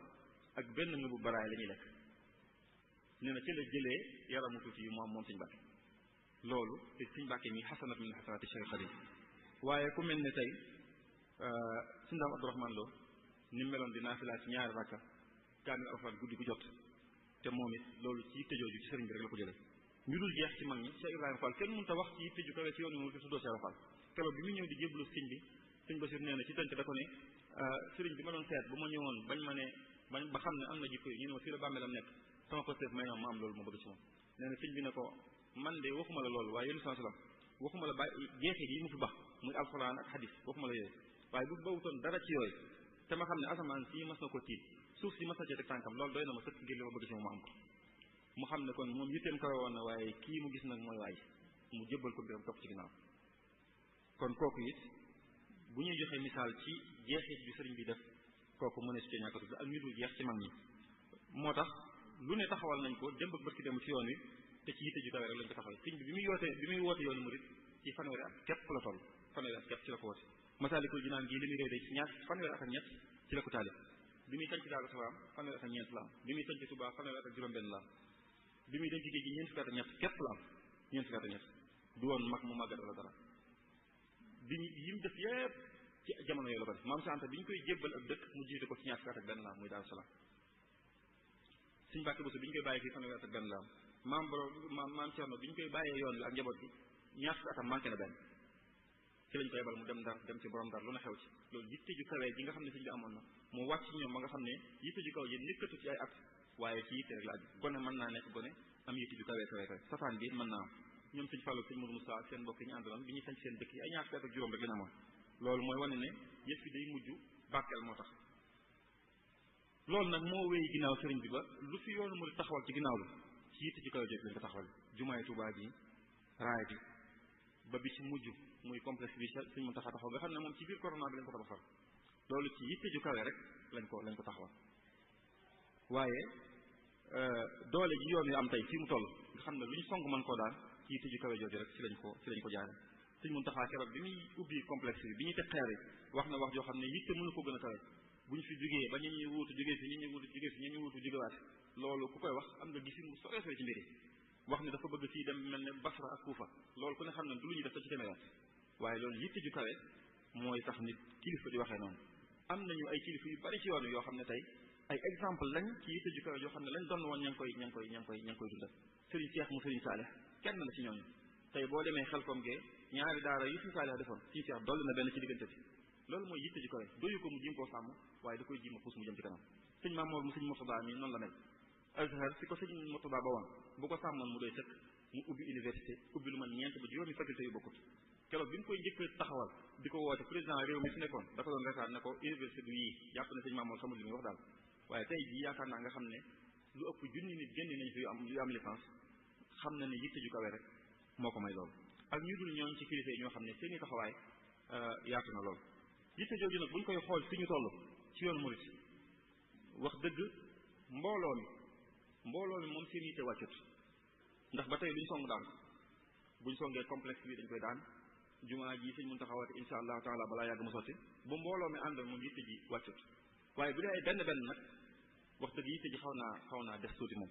ak benn nga bu baraay la ñuy lekk nee na ci la jëlee yaramu tuuti yi moom sëñ Mbàkke loolu te sëñ Mbàkke mi xasanat min xasanaati Cheikh Xadim waaye ku mel ne tey sëñ Daam Abdourahmane Lo ni meloon di naafila ci ñaari rakka kaamil alxuraan guddi gu jot te moom it loolu ci yitte jooju ci sëriñ bi rek la ko jëlee ñu dul jeex ci mag ñi Cheikh Ibrahima Fall kenn mënut a wax ci yitte ju kawe ci yoon wi mu tuddoo Cheikh Fall keroog bi mu ñëw di jébbalu sëñ bi sëñ Basiir nee na ci tënk da ko ne sëriñ bi ma doon seet bu ma ñëwoon ba xam ne am na jikko yi ñu ne ma fii la bàmmeelam nekk sama pësteef may ma am loolu ma bëgg ci moom nee na sëñ bi ne ko man de waxuma la loolu waaye yéen sallam waxuma la bàyyi jeexit yi mu fi bax muy alxuraan ak xadis waxuma la yooyu waaye bu bawutoon dara ci yooyu te ma xam ne asamaan si mas na ko tiit suuf si mas na cee teg tànkam loolu doy na ma sëkk ngir li ma bëgg ci moom ma am ko mu xam ne kon moom yitteem kawe woon na waaye kii mu gis nag mooy waay mu jébbal ko mbiram topp ci ginnaaw kon kooku it bu ñuy joxee misaal ci jeexit bi sëriñ bi def kooku mëne su cee ñàkk a tudd ak ñu dul jeex ci mag ñi moo tax lu ne taxawal nañ ko démb ak barki dem ci yoon wi te ci yitte ju kawe rek lañ ko taxawal sëriñ bi bi muy woote yoonu murid ci fanweeri at képp la toll fanweeri at képp ci la ko woote Masaalikul Jinaan gii li muy réy day ci fanweeri at ak ñett ci la ko taalif bi muy tënc Daaru Salaam fanweeri at ak ñeent la am bi muy tënc Tuubaa fanweeri at ak juróom-benn la am bi muy denc géej gi ñeent fukki at ak ñett képp la am ñeent fukki at ak ñett du woon mag mu màggat wala dara bi yi mu def yépp ci jamono yooyu la ko def maam Santa bi ñu koy jébbal ak dëkk mu jiite ko ci ñaar fukki at ak benn la am muy Daaru Salaam Sëñ Mbàkke Buso bi ñu koy bàyyi fii fanweeri at ak benn la am maam Cerno bi ñu koy bàyyee yoon wi ak njaboot bi ñaar fukki atam manqué na benn ci lañ ko yebal mu dem Ndar dem ci borom Ndar lu na xew ci loolu yitte ju kawee ji nga xam ne sëñ bi amoon na mu wàcc ñoom ba nga xam ne yitte ju kaw ji nekkatu ci ay at waaye ci yitte rek la aju gone mën naa nekk gone am yitte ju kawee safaan bi mën naa am ñoom sëñ Fallu sëñ Mourou Moussa ak seen mbokk yi ñu àndaloon bi ñuy sañ seen dëkk yi ay ñaar fukki at ak juróom rek lañ amoon loolu mooy wane ne yëf yi day mujj barkeel moo tax loolu nag moo wéy ginnaaw sëriñ bi ba lu fi yoonu mu taxawal ci ginnaaw bi ci yitte ju kawee jooju lañ ko taxawal jumaay Tuubaa ji raay bi ba bi ci mujj muy complexe bi sëñ mën taxa taxaw nga xam ne moom ci biir corona bi lañ ko tabaxal loolu ci yitte ju kawe rek lañ ko taxawal waaye doole ji yoon wi am tey fii mu toll nga xam ne lu ñu song mën koo daal ci yitte ju kawe jooju rek ci lañ ko jaare sëñ mën taxaa keroog bi muy ubbi complexe bi ñuy teg xeer yi wax na wax joo xam ne yitte mënu ko gën a kawe bu ñu fi jógee ba ñi ñuy wuutu jógee fi ñi ñuy wuutu jógewaat loolu ku koy wax am nga gisin mu sore ci mbiri wax ne dafa bëgg fii dem mel ne Basra ak Kuufa loolu ku ne xam ne du lu ñuy def ci téeméer waaye loolu yitte ju kawe mooy tax nit kilifa di waxee noonu am nañu ay kilifa yu bari ci yoon yoo xam ne tey ay exemple lañ ci yitte ju kawe yoo xam ne lañ doon woon ña ngi koy dundal Serigne Cheikh mu Serigne Saleh kenn la ci ñooñu tey boo demee Xelkom gee ñaari daara yu Serigne Saleh defoon Serigne Cheikh dolli na benn ci diggante bi loolu mooy yitte ju kawe doyu ko mu jéem koo sàmm waaye da koy jéem a puus mu jëm ci kanam sëñ Mamoor mu sëñ Murtada mi noonu la mel Azhar si ko sëñ Murtada ba woon bu ko sàmmoon mu doy sëkk mu ubbi université ubbi lu man ñeent ba juróomi faculté yu bokkut keroog bi mu koy njëkk taxawal di ko woote président réew mi fi nekkoon da ko doon retaan ne ko université du yii jàpp ne sëñ Mamoor xamul li muy wax daal waaye tey jii yaakaar naa nga xam ne lu ëpp junni nit génne nañ fi yu am licence xam na ne yitte ju kawe rek moo ko may loolu ak ñu dul ñooñ ci kilifa yi ñoo xam ne seeni taxawaay yaatu na lool yitte jooju nag buñ koy xool fi ñu toll ci yoonu murit wax dëgg mbooloo mi moom seen yitte wàccut ndax ba tey luñ song daan buñ songee complexe bi dañ koy daan jumaa ji sëñ mun taxawate insha allahu taala balaa yàgg mu sotti bu mbooloo mi àndal moom yitte ji wàccut waaye bu dee ay benn nag wax dëgg yitte ji xaw naa des tuuti moom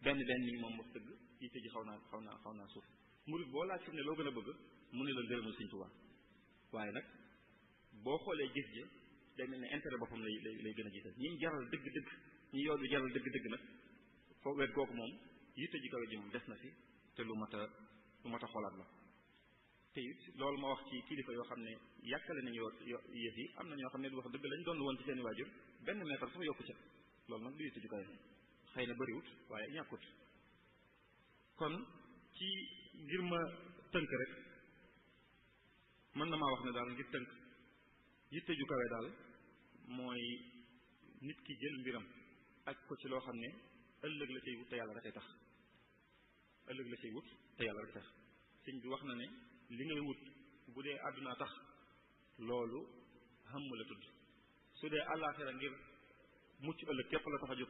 benn yi moom wax dëgg yitte ji xaw naa suuf murid boo laaj fi mu ne loo gën a bëgg mu ne la ngërëmal Sëñ Tuubaa waaye nag boo xoolee gis ji day mel ne intérêt boppam lay gën a jiital ñi jaral dëgg-dëgg ñi yoon bi jaral dëgg-dëgg nag foo wet googu moom yitte ji kawe ji moom des na fi te lu mat a xoolaat la te it loolu ma wax ci kilifa yoo xam ne yàkkale nañu yëf yi am na ñoo xam ne du wax dëgg lañ doon woon ci seen i waajur benn mètre sax yokku ca loolu nag du yitte ju kawe xëy na bëriwut waaye ñàkkut kon ci ngir ma tënk rek mën na maa wax ne daal ngir tënk yitte ju kawe daal mooy nit ki jël mbiram aj ko ci loo xam ne ëllëg la cay wut te yàlla rek tax ëllëg la cay wut te yàlla rek tax sëñ bi wax na ne li ngay wut bu dee àdduna tax loolu xam la tudd su dee àllaaxira ngir mucc ëllëg képp la tax a jóg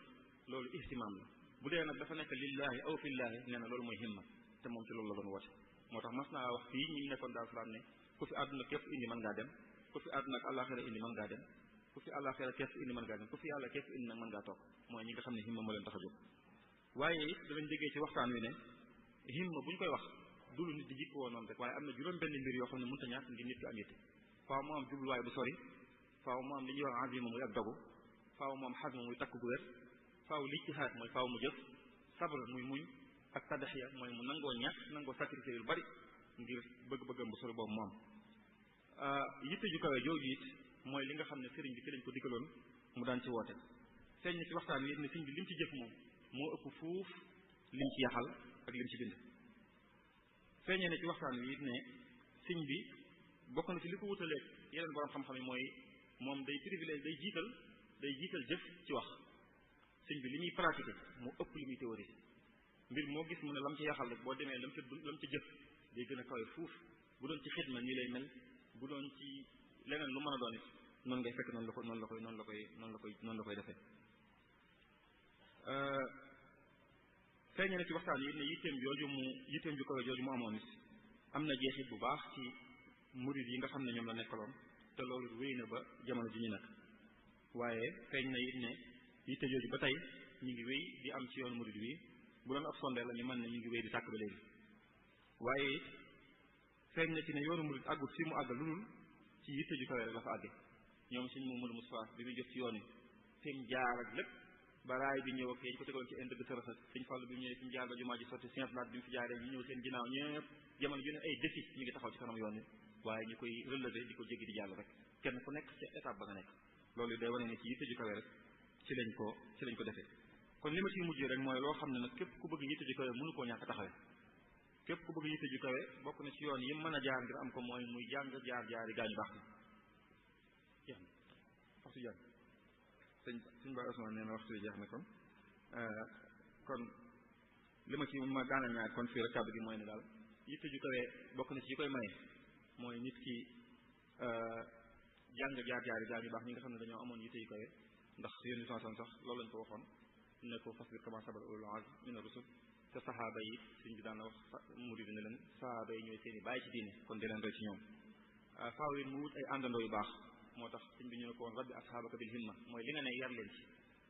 loolu ihtimaam la bu dee nag dafa nekk lillaahi aw fillaahi nee na loolu mooy himma te moom ci loolu la doon woote moo tax mas naa wax fii ñi nekkoon daal salaam ne ku fi àdduna képp indi mën ngaa dem ku fi àdduna ak àllaaxira indi mën ngaa dem ku fi àllaaxira képp indi mën ngaa dem ku fi yàlla képp indi nag mën ngaa toog mooy ñi nga xam ne himma moo leen tax a jóg waaye it danañ déggee ci waxtaan wi ne himma bu ñu koy wax du lu nit di jikko woon noonu rek waaye am na juróom benn mbir yoo xam ne mënta ñàkk ngir nit ki am yitte faaw mu am jubluwaay bu sori faaw mu am li ñuy wax azima muy ak dogu faaw mu am xasma muy takk gu wér faaw lijtihaad mooy faaw mu jëf sabr muy muñ ak tadaxiya mooy mu nangoo ñàkk nangoo sacrifice yu bari ngir bëgg-bëggam bu sori boobu moom yitte ju kawe jooju it mooy li nga xam ne sëriñ bi ci lañ ko diggaloon mu daan ci woote feeñ na ci waxtaan wi it ne sëriñ bi lim ci jëf moom moo ëpp fuuf lim ci yaxal ak lim ci bind feeñee na ci waxtaan wi it ne sëriñ bi bokk na ci li ko wutaleeg yeneen borom xam-xam yi mooy moom day privilège day jiital jëf ci wax sëriñ bi li muy pratiquer moo ëpp li muy théoriser mbir moo gis mu ne lam ci yaxal rek boo demee lam ci jëf day gën a kawe fuuf bu doon ci xidma nii lay mel bu doon ci leneen lu mën a doon it noonu ngay fekk noonu la koy defee feeñee na ci waxtaan yi ne yitteem ju kawe jooju mu amoon it am na jeexit bu baax ci murid yi nga xam ne ñoom la nekkaloon te loolu wéy na ba jamono ji ñu nekk waaye feeñ na it ne yitte jooju ba tey ñu ngi wéy di am ci yoonu murid wi bu doon ab sondeel la ñu mën ne ñu ngi wéy di tàkk ba léegi waaye it feeñ na ci ne yoonu murid àggut fi mu àgg lu dul ci yitte ju kawe rek la fa àgge ñoom suñu Mouhamadou Moustapha bi muy jëf ci yoon wi fi mu jaar ak lépp ba raay bi ñëw ak yéen ko tegoon ci inde de tërëfat suñ Fallu bi mu ñëwee fi mu jaar ba jumaa ji sotti science bi mu fi jaaree ñu ñëw seen ginnaaw ñëpp jamono ju ne ay défi ñu ngi taxaw ci kanam yoon wi waaye ñu koy relever di ko jéggi di jàll rek kenn ku nekk ci étape ba nga nekk loolu day wane ne ci yitte ju kawe rek ci lañ ko defee kon li ma ciy mujjee rek mooy loo xam ne nag képp ku bëgg yitte ju kawe mënu koo ñàkk taxawee képp ku bëgg yitte ju kawe bokk na ci yoon yi mën a jaar ngir am ko mooy muy jàng jaar-jaari gaañu baax na jeex na waxtu jàng suñ Baye Ousmane nee na waxtu jeex na kon li ma ci ma daana ñaar kon fii rek kàddu gi mooy ne daal yitte ju kawe bokk na ci yi koy maye mooy nit ki jàng jaar-jaari gaañu baax ñi nga xam ne dañoo amoon yitte yu kawe ndax yéen sax loolu lañ ko waxoon ne ko fasbir kamaa sabara ulul azmi mina rusul te saxaaba yi suñ bi daan na wax murid ne leen saxaaba yi ñooy seen i bàyyi ci diine kon di leen roy ci ñoom faaw yi mu wut ay àndandoo yu baax moo tax suñ bi ñu ne ko woon rabbi asxaabaka bil himma mooy li nga ne yar leen ci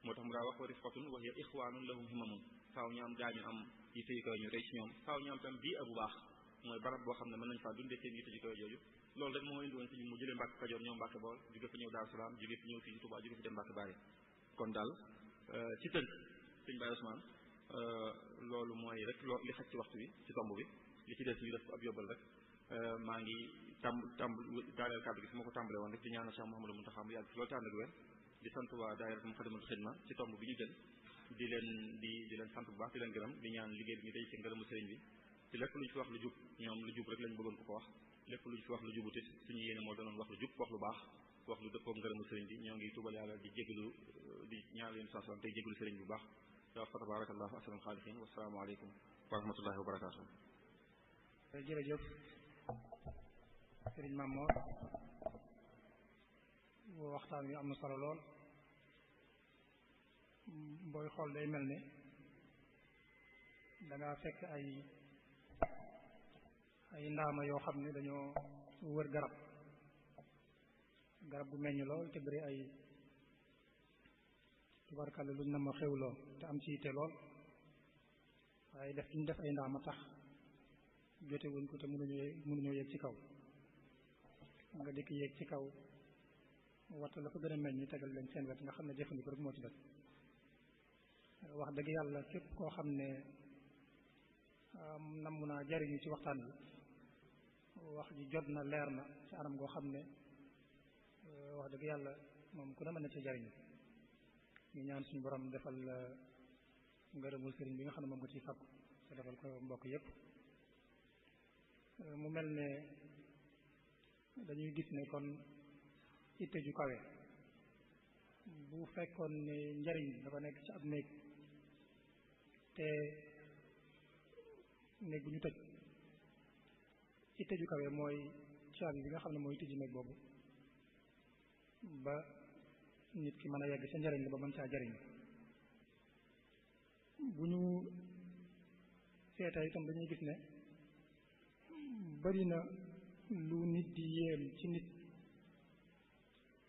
moo tax mu daa wax wa rifqatun wa hiya ixwaanun lahum himmamun faaw ñu am gaañu am yitte yu kawe ñu rey ci ñoom faaw ñu am tam bii bu baax mooy barab boo xam ne mën nañ faa dundee seen yitte ju kawe jooju loolu rek moo indi woon suñu mu jëlee Mbàkke Kajoor ñëw Mbàkke Bawol jóge fi ñëw Daaru Salaam jóge fi ñëw fii Touba jóge fi dem Mbàkke Bari kon daal ci tënk sëñ Baye Ousmane loolu mooy rek li xaj ci waxtu bi ci tomb bi li ci des ñu def ko ab yóbbal rek maa ngi daaneel kàddu gi fi ma ko tàmbalee woon rek di ñaanal Cheikh Mouhamadou Mountakha mu yàgg fi loolu tànn ak wér di sant waa daayira Moukhaddamatoul Khidma ci tomb bi ñu jël di leen sant bu baax di leen gërëm di ñaan liggéey bi ñu day ci ngërëmu sëriñ bi ci lépp lu ñu fi wax lu jub ñoom lu jub rek lañ bëggoon ko wax lépp lu ñu fi wax lu jubute suñu yéene moo doonoon wax lu jub wax lu baax wax lu dëppoo ngërëmu sëriñ bi ñoo ngi tubal yàlla di jégalu di ñaan leen saa tey jégalu sëriñ bu baax wa fa tabarakallahu ahsanul xaaliqiin wa salaamu aleykum wa rahmatullahi wa barakaatuh jërëjëf sëriñ Mamoor waxtaan wi am na solo lool booy xool day mel ne dangaa fekk ay ndaama yoo xam ne dañoo wër garab gu meññ lool te bëri ay tubarkalla luñ na ma xewloo te am ci yitte lool waaye def ñu def ay ndaama tax jote wuñ ko te mënuñoo yéeg ci kaw nga dikk yéeg ci kaw waxta la fa gën a meññ ñi tegal leen seen wet nga xam ne jëfandiku rek moo ci def wax dëgg yàlla képp koo xam ne namm naa jariñu ci waxtaan bi wax ji jot na leer na ci anam goo xam ne wax dëgg yàlla moom ku ne mën na ci jariñu ñu ñaan suñu borom defal ngërëmul sëriñ bi nga xam ne moom nga ciy sàkku te defal ko mbokk yépp mu mel ne dañuy gis ne kon itte ju kawe bu fekkoon ne njariñ dafa nekk ci ab néeg te néeg bu ñu tëj itte ju kawe mooy caabi bi nga xam ne mooy tëji néeg boobu ba nit ki mën a yegg ca njariñ la ba mën caa jariñ bu ñu seetee itam dañuy gis ne bari na lu nit di yéem ci nit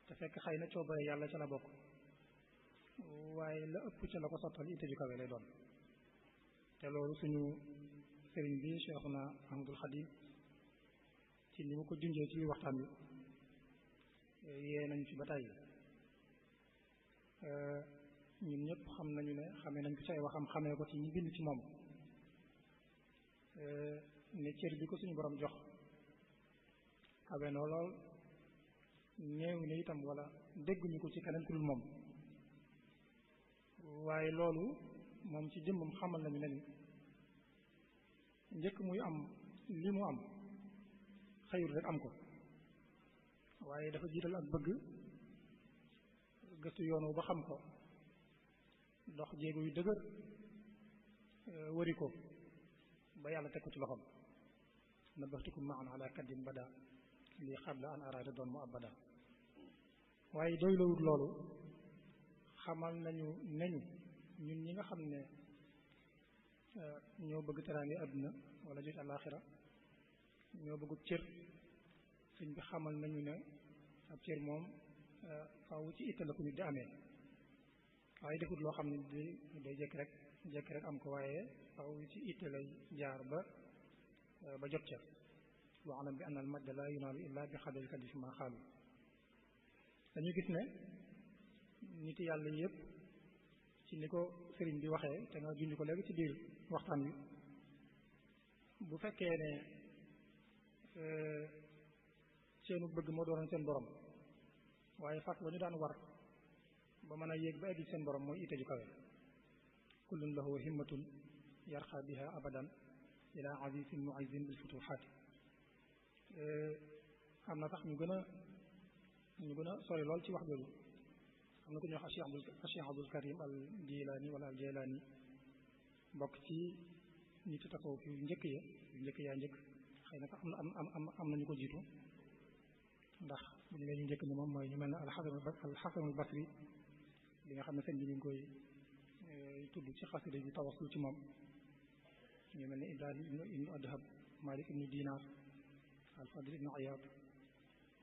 te fekk xëy na coobare yàlla ca la bokk waaye la ëpp ca la ko sottal itte ju kawe lay doon te loolu suñu sëriñ bi Cheikhuna Ahmadul Xadim ci ni mu ko junjee ci waxtaan wi yee nañ ci ba tàyyi ñun ñëpp xam nañu ne xamee nañ ko ci ay waxam xamee ko ci ñi bind ci moom ne cër bi ko suñu borom jox xamee noo lool ñeew ne itam wala dégguñu ko ci keneen ku dul moom waaye loolu moom ci jëmmam xamal nañu ne ni njëkk muy am li mu am xëyul rek am ko waaye dafa jiital ak bëgg gëstu yoonu ba xam ko dox jéego yu dëgër wëri ko ba yàlla teg ko ci loxoom nabaxtukum maan ala kaddin bada lii xabla an araada doon mu abada waaye doy lawut loolu xamal nañu neñu ñun ñi nga xam ne ñoo bëgg teraange àdduna wala jot àllaaxira ñoo bëggut cër suñ bi xamal nañu ne ab cër moom faaw ci itte la ko nit di amee waaye defut loo xam ne day jekk rek am ko waaye faaw ci itte lay jaar ba jot ca waalam bi anna al madda la yunaalu illa bi xadal kadi fi ma xaalu dañu gis ne nit yàlla yëpp ci ni ko sëriñ bi waxee te nga junj ko léegi ci biir waxtaan wi bu fekkee ne seenu bëgg moo doonoon seen borom waaye fas ba ñu daan war ba mën a yéeg ba egg seen borom mooy itte ju kawe kullun lahu himmatun yarxa biha abadan ila azizin muizin bil futuhaati am na tax ñu gën a sori lool ci wax jooju am na ku ñuy wax Cheikh Abdul Karim al Jilaani wala al Jilaani bokk ci ñi ci tasawuf yu njëkk yaa njëkk xëy na sax am na ñu ko jiitu ndax bu ñu nee ñu njëkk ni moom mooy ñu mel ne alxasanul basri bi nga xam ne sëñ bi ñu ngi koy tudd ci xasida bi tawassul ci moom ñu mel ne Ibrahim ibnu Adham Malik ibnu Dinar al-Fadl ibnu Iyad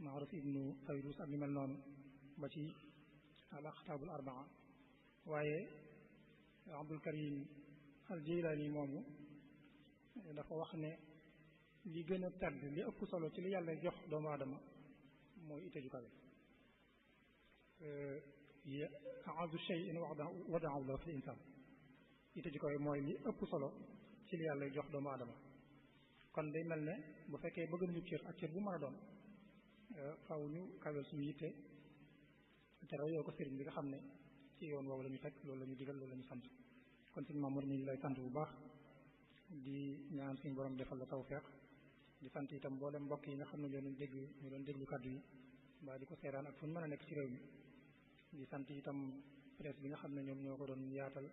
Maaruf ibnu Fayrus ak ñu mel noonu ba ci al-Aqtaabul Arbaa waaye Abdul Karim al-Jilaani moomu dafa wax ne li gën a tedd li ëpp solo ci li yàlla jox doomu aadama mooy itte ju kawe a'azzu shay'in wada'ahu lahu fil insaan itte ju kawe mooy li ëpp solo ci li yàlla jox doomu aadama kon day mel ne bu fekkee bëgg nañu cër ak cër bu mën a doon faaw ñu kawel suñu yitte te royoo ko sëriñ bi nga xam ne ci yoon woowu la ñu fekk loolu la ñu digal loolu la ñu sant kon suñu Mamour ñu ngi lay sant bu baax di ñaan suñu borom defal la tawfeex di sant itam mboolem mbokk yi nga xam ne ñu doon déglu kàddu yi mbaa di ko seeraan ak fu ñu mën a nekk ci réew mi di sant itam presse bi nga xam ne ñoom ñoo ko doon yaatal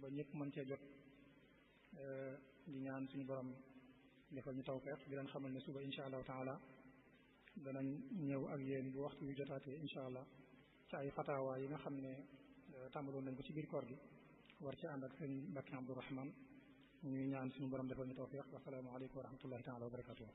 ba ñëpp mën cee jot di ñaan suñu borom defal ñu tawfeex di leen xamal ne suba incha allahu taala danañ ñëw ak yéen bu waxtu wi jotaatee incha allah ci ay fatawa yi nga xam ne tàmbaloon nañ ko ci biir koor gi war ci ànd ak sëñ Mbacke Abdourahman ñuy ñaan suñu borom defal ñu tawfiq wa salaamu aleykum wa rahmatullahi taala wa barakatuh